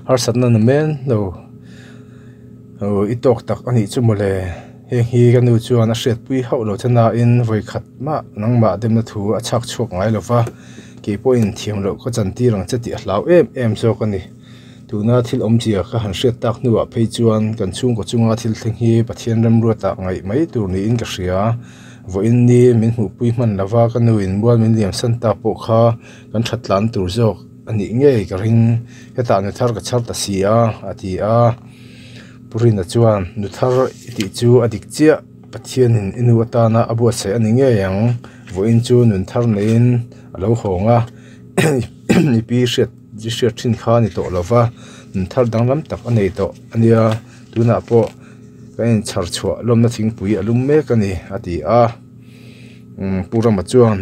harsatna na men lo i tawk tak a nih chu mawle. Heng hi ka nu chuan a hriatpui hauh lo che nain vawi khat mah nangmah demna thu a chhak chhuak ngai lo va, kei pawhin thiam loh ka chantir ang che tih a hlau em em zawk a ni. Tuna thil awmzia ka han hriat tak hnuah phei chuan kan chhungkaw chunga thil thleng hi Pathian remruatah ngaih mai tur niin ka hria. Vawiin ni min hmuhpui hman lova ka nuin mual min liam san ta pawh kha kan that tlan tur zawk a nih ngei ka ring. Hetah nu thar ka chhar ta si a, a ti a. Pu Rina chuan, Nu thar i tih chu a dik chiah, Pathianin i nu atana a buatsaih a ni ngei ang. Vawiin chu nun thar neiin a lo hawng a, i pi hriat i hriat thin kha a ni tawh lo va, nun thar danglam tak a nei tawh a nia, tunah pawh kan inchhar chhuah lawmna thingpui a lum mek a ni, a ti a. Pu Rama chuan.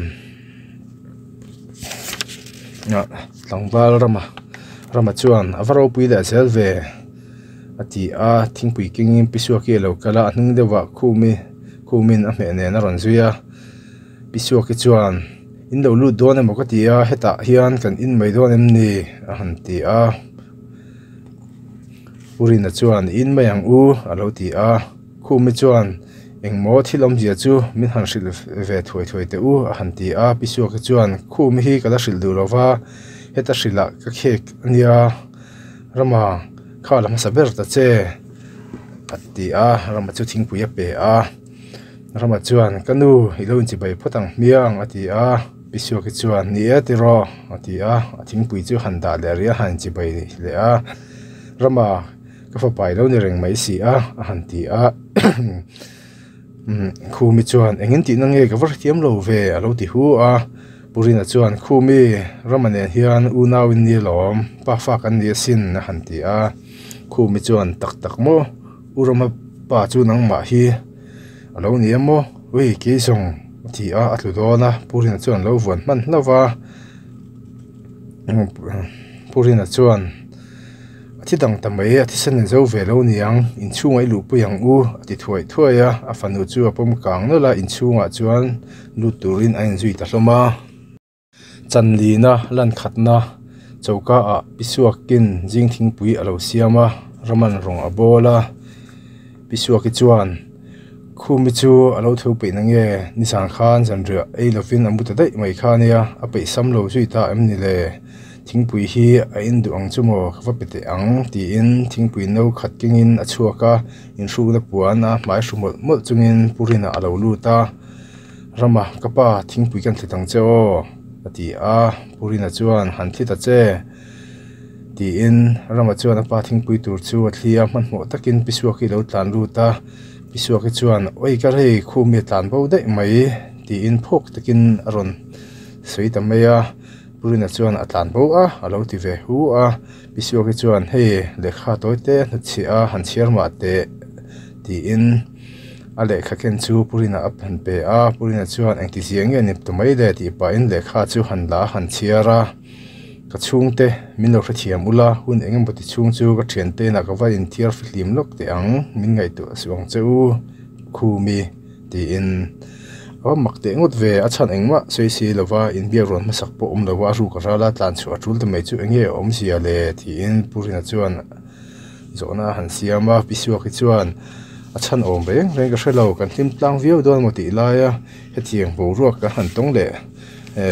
Tlangval rama rama chuan a va ropui leh zel ve a ti a thingpui kengin Pisuaki a lo kal a a hnung deuhah khumi khumin a hmeh nen a rawn zui a Pisuaki chuan in lo lut dawn emaw ka ti a hetah hian kan in mai dawn em ni a han ti a Pu Rina chuan in mai ang u a lo ti a. Khumi chuan, Engmaw thil awmzia chu min han hrilh ve thuai thuai teh u, a han ti a. Pi Suaki chuan, Khumi hi ka la hrilh duh lo va, heta hrilhah ka khek a nia, Rama kha la hmasa ber ta che, a ti a. Rama chu thingpui a pe a. Rama chuan, Ka nu, i lo inchibai phawt ang hmiang, a ti a. Pi Suaki chuan, Ni e tiraw, a ti a. A thingpui chu han dah leh rih a, han inchibai leh a. Rama. Ka fapa i lo ni reng mai si a, a han ti a. Khumi chuan, Engin tihna nge ka va hrethiam lo ve, a lo ti hu a. Pu Rina chuan, Khumi, Rama nen hian unau in ni alawm, pa fa kan ni asin, a han ti a. Khumi chuan, Tak tak maw, U Rama pa chu nangmah hi a lo ni em maw? Ui, kei zawng, a ti a, a tlu dawn a. Pu Rina chuan a lo vuan hman hlauh va. Pu Rina chuan. A thi dang ta mai, a thisen in zo ve lo niang, inchhungah i luhpui ang u, a ti thuai thuai a, a fanu chu a pawm kang nawlh a, inchhungah chuan lut turin a inzui ta hlawm a. Chanlina lan khatna choka ah Pisuakin zing thingpui a lo siam a, Raman rawng a bawl a, Pisuaki chuan Khumi chu a lo tho peih na nge, nizan khan zanriah ei lovin a mu ta daih mai kha ania, a peih sam lo zui ta em ni le? Thingpui hi a in duh ang chu maw ka va pe teh ang tiin thingpui no khat kengin a chhuak a, inhrukna puan a hmai hru mawlh mawlh chungin Pu Rina a lo lut a, Rama ka pa thingpui kan thlit ang che aw a ti a, Pu Rina chuan han thlit a che tiin Rama chuan a pa thingpui tur chu a thli a, hmanhmawh takin Pi Suaki lo tlan lut a, Pi Suaki chuan awi ka rei khumi a tlan bo daih mai tiin phawk takin a rawn sawi ta mai a. Purina chuan a tlan bo a, a lo ti ve hu a. Pi Suaki chuan, Hei, lehkha tawi te hnutchhiah a, han chhiar mah teh, tiin a lehkha ken chu Purina a han pe a. Purina chuan, Engti zia nge ni ta mai le? tih pahin lehkha chu han la a, han chhiar a. Ka chhungte, min lo hrethiam ula, hun eng emaw ti chhung chu ka thiante inah ka va inthiar fihlim lawk teh ang, min ngaihtuah suh ang che u, Khumi. Tiin a va mak teh ngawt ve, a chhan engmah sawi si lova inbiak rawn hmasak pawh awm lova a ruk a ral a, tlan chhuah a tul ta mai chu eng nge a awmzia le? Tiin Pu Rina chuan zawhna a han siam a, Pi Suaki chuan a chhan awm reng reng ka hre lo, kan hlim tlang viau dawn maw tih laia hetiang boruak kan han tawng leh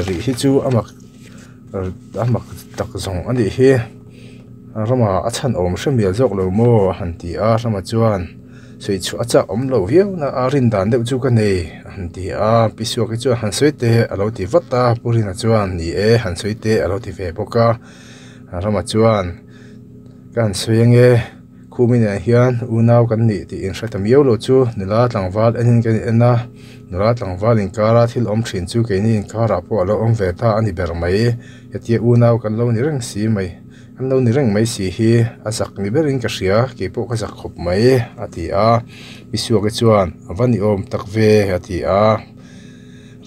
rih hi chu a mak a mak tak zawng a nih hi, Rama a chhan awm hre mial zawk lo maw? a han ti a, Rama chuan. Sawi chhuah a chak awm lo viau na a rin dan deuh chu ka nei a han ti a, Pi Suaki chuan han sawi teh a lo ti vat a, Pu Rina chuan ni e han sawi teh a lo ti ve bawk a, Rama chuan ka han sawi ange Khumi nen hian unau kan nih tih in hre ta miau lo chu nula tlangval enin kan in en a, nula tlangval inkara thil awm thin chu keini inkarah pawh a lo awm ve ta a ni ber mai, hetia unau kan lo ni reng si mai. Kan lo ni reng mai si hi a zak ni berin ka hria, kei pawh ka zak khawp mai, a ti a. Pi Suaki chuan, A va ni awm tak ve, a ti a.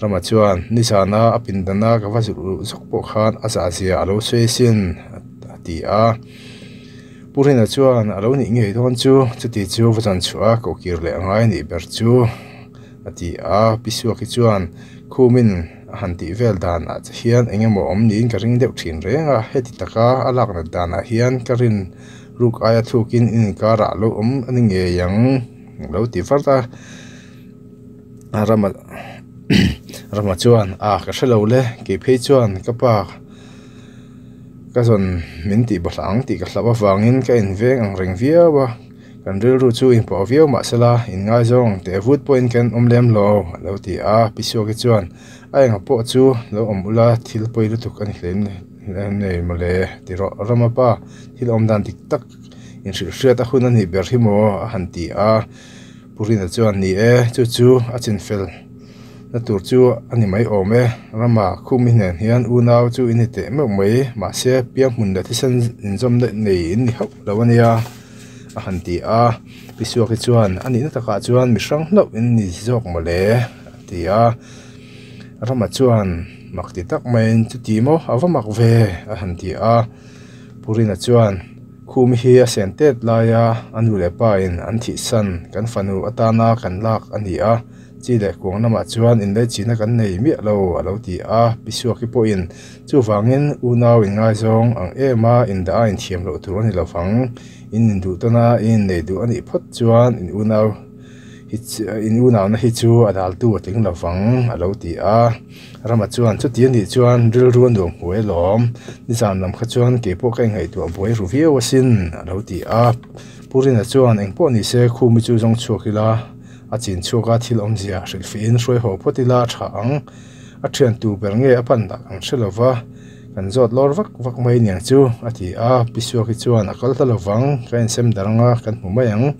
Rama chuan, Nizana a pindana ka va zuk luh zawk pawh khan a zah zia a lo sawi asin, a ti a. Pu Rina chuan, A lo nih ngei dawn chu, chuti chu va zan chhuah a kohkir leh a ngai nih ber chu, a ti a. Pi Suaki chuan, Khumin a han tih vel danah che hian eng emaw awm niin ka ring deuh thin reng a, heti taka a lak nat danah hian ka rin ruk aia thlukin in inkarah a lo awm a ni ngei ang, a lo ti vart a. Rama Rama chuan, A ka hre lo le, kei phei chuan ka pa ka zawn min tih bawlhhlawh ang tih ka hlauh avangin ka inveng ang reng viau a. Kan rilru chu inpawh viau mah sela, inngaizawng teh vut pawhin kan awm lem lo, a lo ti a. Pi Suaki chuan, A enga pawh chu lo awm ula, thil pawi lutuk a ni hle nei mawle, ti rawh. Rama pa, thil awm dan dik tak inhrilhhriat a hun a nih ber hi maw? a han ti a. Pu Rina chuan, Ni e, chu chu a chinfel na tur chu a ni mai awm e. Rama, Khumi hnen hian unau chu in ni teh meuh mai, mahse piang hmun leh thisen inzawmna nei in ni hauh lo a nia. a han ti a, Pi Suaki chuan a nihna takah chuan mi hrang hlauh in ni zawk maw le a ti a, Rama chuan mak ti tak maiin chuti maw a va mak ve a han ti a, Pu Rina chuan Khumi hi a sen tet laia a nu leh pa in an thihsan kan fanu atana kan lak a ni a, chi leh kuang lamah chuan inleichina kan nei miah lo a lo ti a, Pi Suaki pawhin Chuvangin unau inngaizawng ang em a indah a inthiam loh tur a ni lo vang. In induh tawn a, in innei duh a nih phawt chuan in unau hi in unauna hi chu a daltu a tling lo vang a lo ti a. Rama chuan chuti a nih chuan rilru a nuam hmuai alawm. Nizan lam kha chuan kei pawh ka inngaihtuah buai ru viau asin a lo ti a. Pu Rina chuan engpawh ni se khumi chu zawng chhuak ila a chin chhuak a thil awmzia hrilhfihin hruai haw phawt ila a tha ang. A thian tu ber nge a pan dah kan hre lova, kan zawt lawr vak vak mai niang chu a ti a, Pi Suaki chuan a kal ta lovang, ka insem dar anga kan hmu mai ang,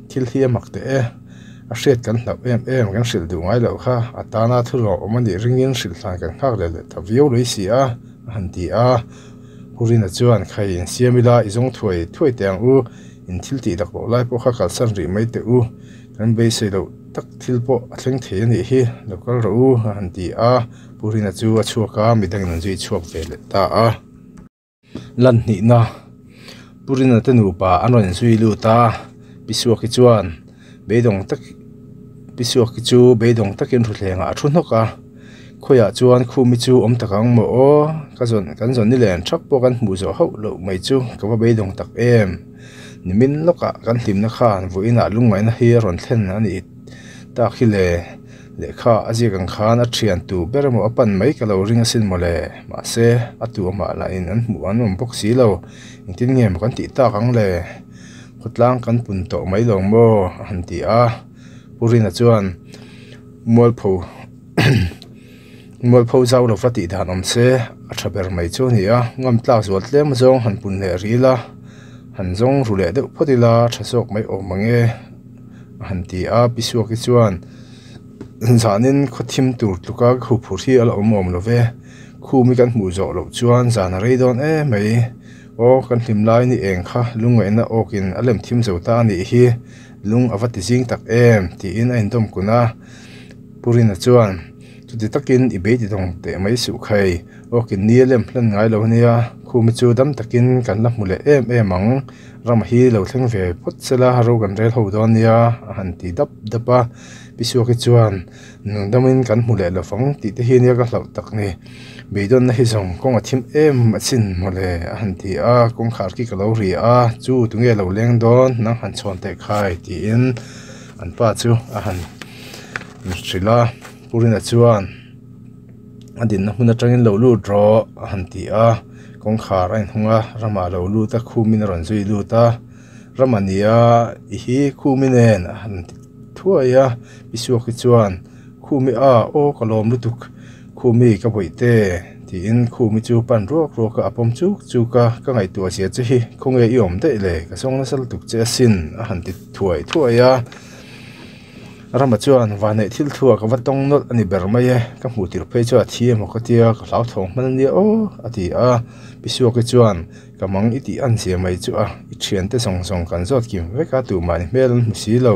thil hi a mak teh e, a hriat kan hlauh em em kan hrilh duh ngai loh kha, a tana thu hlawh awm a nih ringin hrilh hlan kan nghak leh leh ta viau lui si a, a han ti a, Pu Rina chuan khai insiam ila i zawng thuai thuai teh ang u, in thil tih dak loh lai pawh kha kalsan rih mai teh u. Kan beisei loh tak thil pawh a thleng thei a nih hi, lo kal rawh u a han ti a, Pu Rina chu a chhuak a, midangin an zui chhuak ve leh ta a. Lan hnihna, Pu Rina te nupa an rawn inzui lut a, Pi Suaki chuan beidawng tak Pi Suaki chu beidawng takin thuthlengah a thu hnawk a, Khawiah chuan khumi chu awm tak ang maw aw, ka zawn kan zawn ni len thak pawh kan hmuh zawh hauh loh mai chu ka va beidawng tak em. Nimin lawkah kan hlimna khan vawiinah lungngaihna hi a rawn thlen a nih tak hi le, lehkha a ziak ang khan a thian tu ber emaw a pan mai ka lo ring asin maw le, mahse a tu amah lahin an hmuh an awm bawk si lo, engtin nge maw kan tih tak ang le, khawtlang kan pun tawh mai lo maw a han ti a, Pu Rina chuan mualpho Mualpho zau lova tih dan awm se a tha ber mai chu a ni a, ngam tlak zual tlem zawng han pun leh rih ila, han zawng ru leh deuh phawt ila tha zawk mai awm ang e a han ti a, Pi Suaki chuan zanin khaw thim tur tluka ka huphurh hi a la awm awm lo ve, khumi kan hmuh zawh loh chuan zan a rei dawn em mai, aw kan hlim lai ni eng kha lungngaihna awkin a lem thim zo ta a nih hi, lung a va ti zing tak em tiin a indawm kun a. Pu Rina chuan, Chuti takin i beiti dawng teh mai suh khai, awkin ni a lem hlan ngai lo ania, khumi chu dam takin kan la hmu leh em em ang, rama hi lo thleng ve phawt sela ro kan rel ho dawn nia, a han ti dap dap a. Pi Suaki chuan, Nung damin kan hmu leh lovang tih te hi ania ka hlauh tak ni, beidawnna hi zawng kawng a thim em asin mawle, a han ti a, kawngkhar khi ka lo ri a, chu tunge lo leng dawn, nang han chhawn teh khai, tiin an pa chu a han hrilh a, Pu Rina chuan a dinna hmun atangin lo lut rawh a han ti a, kawngkhar a inhawng a, ramah a lo lut a, khumin a rawn zui lut a, ram a ni a, i hi khumi nen a han ti thuai a, Pi Suaki chuan khumi a aw ka lawm lutuk khumi ka bawih te tiin khumi chu pan ruak ruak a, a pawm chuk chuk a, ka ngaihtuah zia che hi khawnge i awm daih le ka zawng nasa lutuk che asin a han ti thuai thuai a. Rama chuan vanneih thil thu ah ka va tawng nawlh a ni ber mai e, ka hmuh tirh phei chu a thi emaw ka tia ka hlauthawng hman ania aw a ti a. Pi Suaki chuan ka mang i tih an zia mai chu a, i thiante zawng zawng kan zawt kim vek a tumah ni hmel an hmu si lo,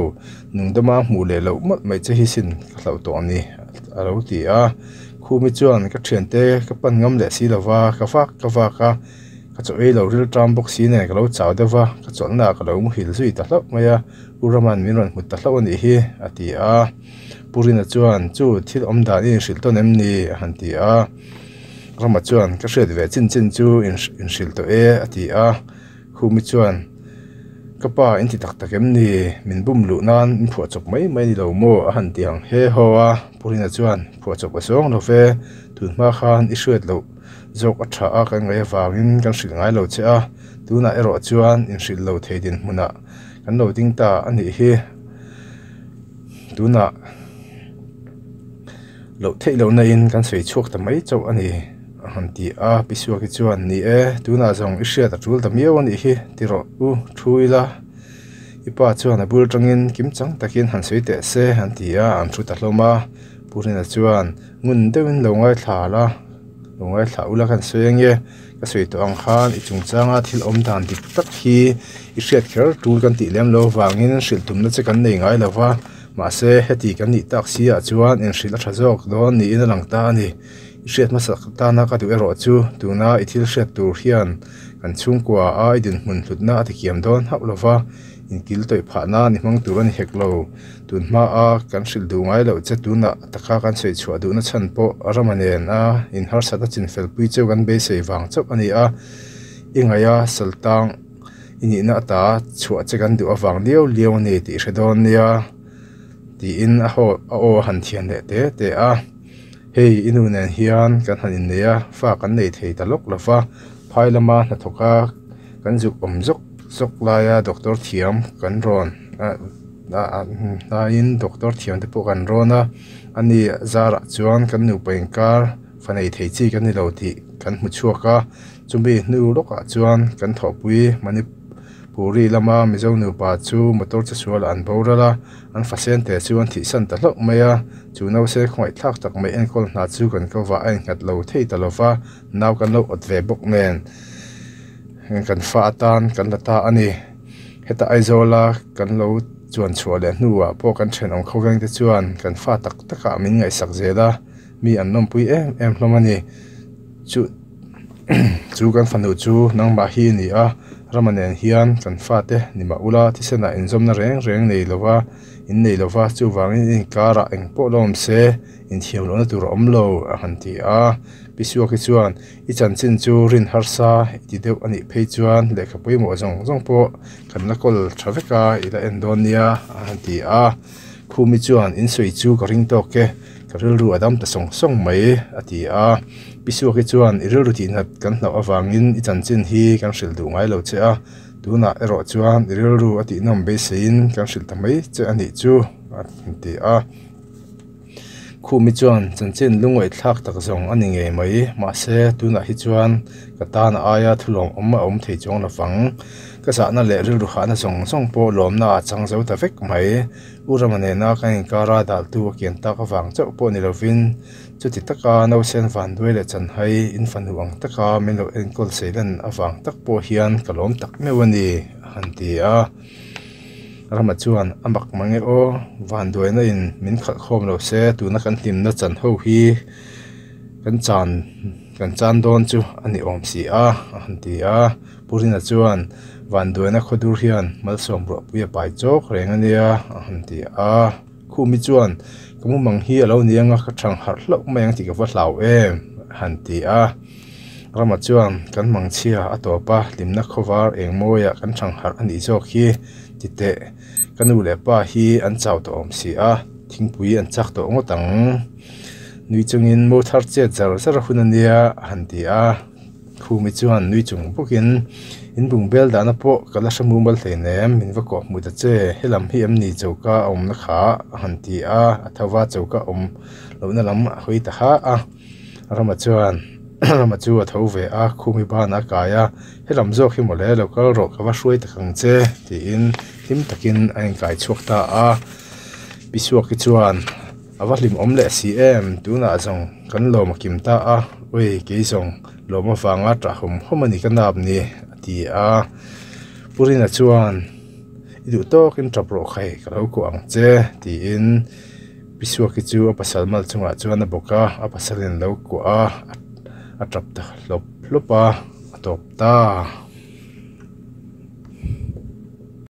nungdama hmuh leh loh mawlh mai che hi sin ka hlauh tawh a ni a lo ti a. Khumi chuan ka thiante ka pan ngam leh si lova ka vak ka vak a. Ka chaw ei lo ril ṭam bawk si nen ka lo chau deuh va, ka chawlhna ah ka lo muhil zui ta hlauh mai a, U Raman min rawn hmu ta hlauh a nih hi, a ti a. Pu Rina chuan, Chu, thil awm dan i inhrilh tawn em ni? a han ti a. Rama chuan, Ka hriat ve chin chin chu inhrilh tawh e, a ti a. Khumi chuan, Ka pa in ti tak tak em ni? Min bum luh nan min phuah chawp mai mai ni lo maw? a han ti ang he haw a. Pu Rina chuan, Phuah chawp a zawng lo ve, tunhma khan i hriat loh. Zawk a tha a kan ngaih avangin kan hrilh ngai lo che a, tunah erawh chuan inhrilh lo thei dinhmunah kan lo ding ta a nih hi. Tunah loh theih lohna in kan sawi chhuak ta mai chauh a ni a han ti a, Pi Suaki chuan ni e, tunah zawng i hriat a tul ta miau a nih hi ti rawh u thu ila, i pa chuan a bul tangin kim chang takin han sawi teh se an ti a, an thu ta hlawm a, Pu Rina chuan ngun deuhin lo ngaithla la. Lo ngaithla ula kan sawi ange, ka sawi tawh ang khan i chungchanga thil awm dan dik tak hi i hriat kher tul kan tih lem lo vangin hrilh tumna che kan nei ngai lo va, mahse heti kan nih tak si ah chuan inhrilh a tha zawk dawn niin a lang ta a ni. I hriat hmasak tana ka duh erawh chu tuna i thil hriat tur hian kan chhungkua a i dinhmun hlutna a tikiam dawn hauh lo va, inkil tawih phah nan i hmang tur a ni hek lo. Tun hmaa kan hrilh duh ngai loh che tunah taka kan sawi chhuah duhna chhan pawh Rama nen a inharsat a chinfel pui cheu kan beisei vang chauh a ni a, i ngaih a saltang i nihna ata chhuah che kan duh avang liau liau a ni tih hre dawn nia tiin a haw a aw a han thian leh te te a. Hei i nu nen hian kan han innei a, fa kan nei thei ta lawk lo va, phai lama hnathawka kan zuk awm zawk zawk laia doctor thiam kan rawn hnaiin doctor thiam te pawh kan rawn a, ani zarah chuan kan nupa inkar fa nei thei chi kan ni lo tih kan hmu chhuak a, chumi hnu lawkah chuan kan thawhpui Manipuri lama Mizo nupa chu motor che sualah an boral a, an fasen te chu an thihsan ta hlauh mai a, chu nause khawngaihthlak tak mai enkawl hna chu kan ko vah a innghat lo thei ta lo va, nau kan lo awt ve bawk nen kan fa atan kan la ta a ni. Heta Aizawla kan lo chuan chhuah leh hnuah pawh kan thenawm khawveng te chuan kan fa tak takah min ngaihsak zel a, mi an lawmpui em em hlawm a ni. Chu chu kan fanu chu nangmah hi a ni a, Rama nen hian kan fate ni mah ula thisenah inzawmna reng reng nei lova in nei lova chuvangin inkarah eng pawh la awm se inthiam lohna tur a awm lo a han ti a. Pi Suaki chuan I chanchin chu rin harsa i ti deuh a nih phei chuan lehkha pawimawh zawng zawng pawh kan la kawl tha vek a, i la en dawn nia a han ti a. Khumi chuan in sawi chu ka ring tawk e, ka rilru a dam ta sawng sawng mai a ti a. Pi Suaki chuan i rilru tihnat kan hlauh avangin i chanchin hi kan hrilh duh ngai lo che a, tunah erawh chuan i rilru a tihnawm beiseiin kan hrilh ta mai che a nih chu a han ti a. Khumi chuan chanchin lungawih thlak tak zawng a ni ngei mai, mahse tunah hi chuan ka tan a aia thulawm awm a awm thei chuang lo vang. Ka zahna leh rilru hahna zawng zawng pawh lawmna a chang zo ta vek mai. U Rama nena kan inkara daltu a kian tak avang chauh pawh ni lovin chuti taka nausen vanduai leh chanhai in fanu ang taka min lo enkawl seilan avang tak pawh hian ka lawm tak meuh a ni, a han ti a. Rama chuan a mak mang e aw, vanduaina in min khalh khawm lo se tuna kan hlimna chan ho hi kan chan kan chan dawn chu a ni awm si a a han ti a. Pu Rina chuan vanduaina khawdur hian malsawm ruahpui a pai chawk reng a nia a han ti a. Khumi chuan ka mumang hi a lo ni anga ka thang harh hlauh mai ang tih ka va hlau em a han ti a. Rama chuan kan mangchhia a tawp a, hlimna khawvar eng mawiah kan thang harh a nih zawk hi ti teh. Ka nu leh pa hi an chau tawh awm si a, thingpui an chak tawh ngawt ang. Nui chungin mo thar chet zar zar a hun a nia a han ti a. Khumi chuan nui chung bawkin in bung bel dahna pawh ka la hre mumal hleinem, min va kawh hmu ta che, helam hi em ni choka a awmna kha a han ti a, a tho va choka awm lohna lam a hawi ta ha a. Rama chuan Rama chu a tho ve a, Khumi ban a kai a, helam zawk hi mawle lo kal rawh ka va hruai tak ang che tiin hlim takin a inkai chhuak ta a. Pi Suaki chuan, A va hlimawm leh si em, tunah zawng kan lawm a kim ta a, ui kei zawng lawm avanga ṭah hawm hawm a ni ka nap ni, a ti a. Pu Rina chuan, I duh tawkin ṭap rawh khai, ka lo kuah ang che, tiin Pi Suaki chu a pasal mal chungah chuan a bawk a, a pasalin a lo kuah a, a ṭap ta hlawp hlawp a, a tawp ta.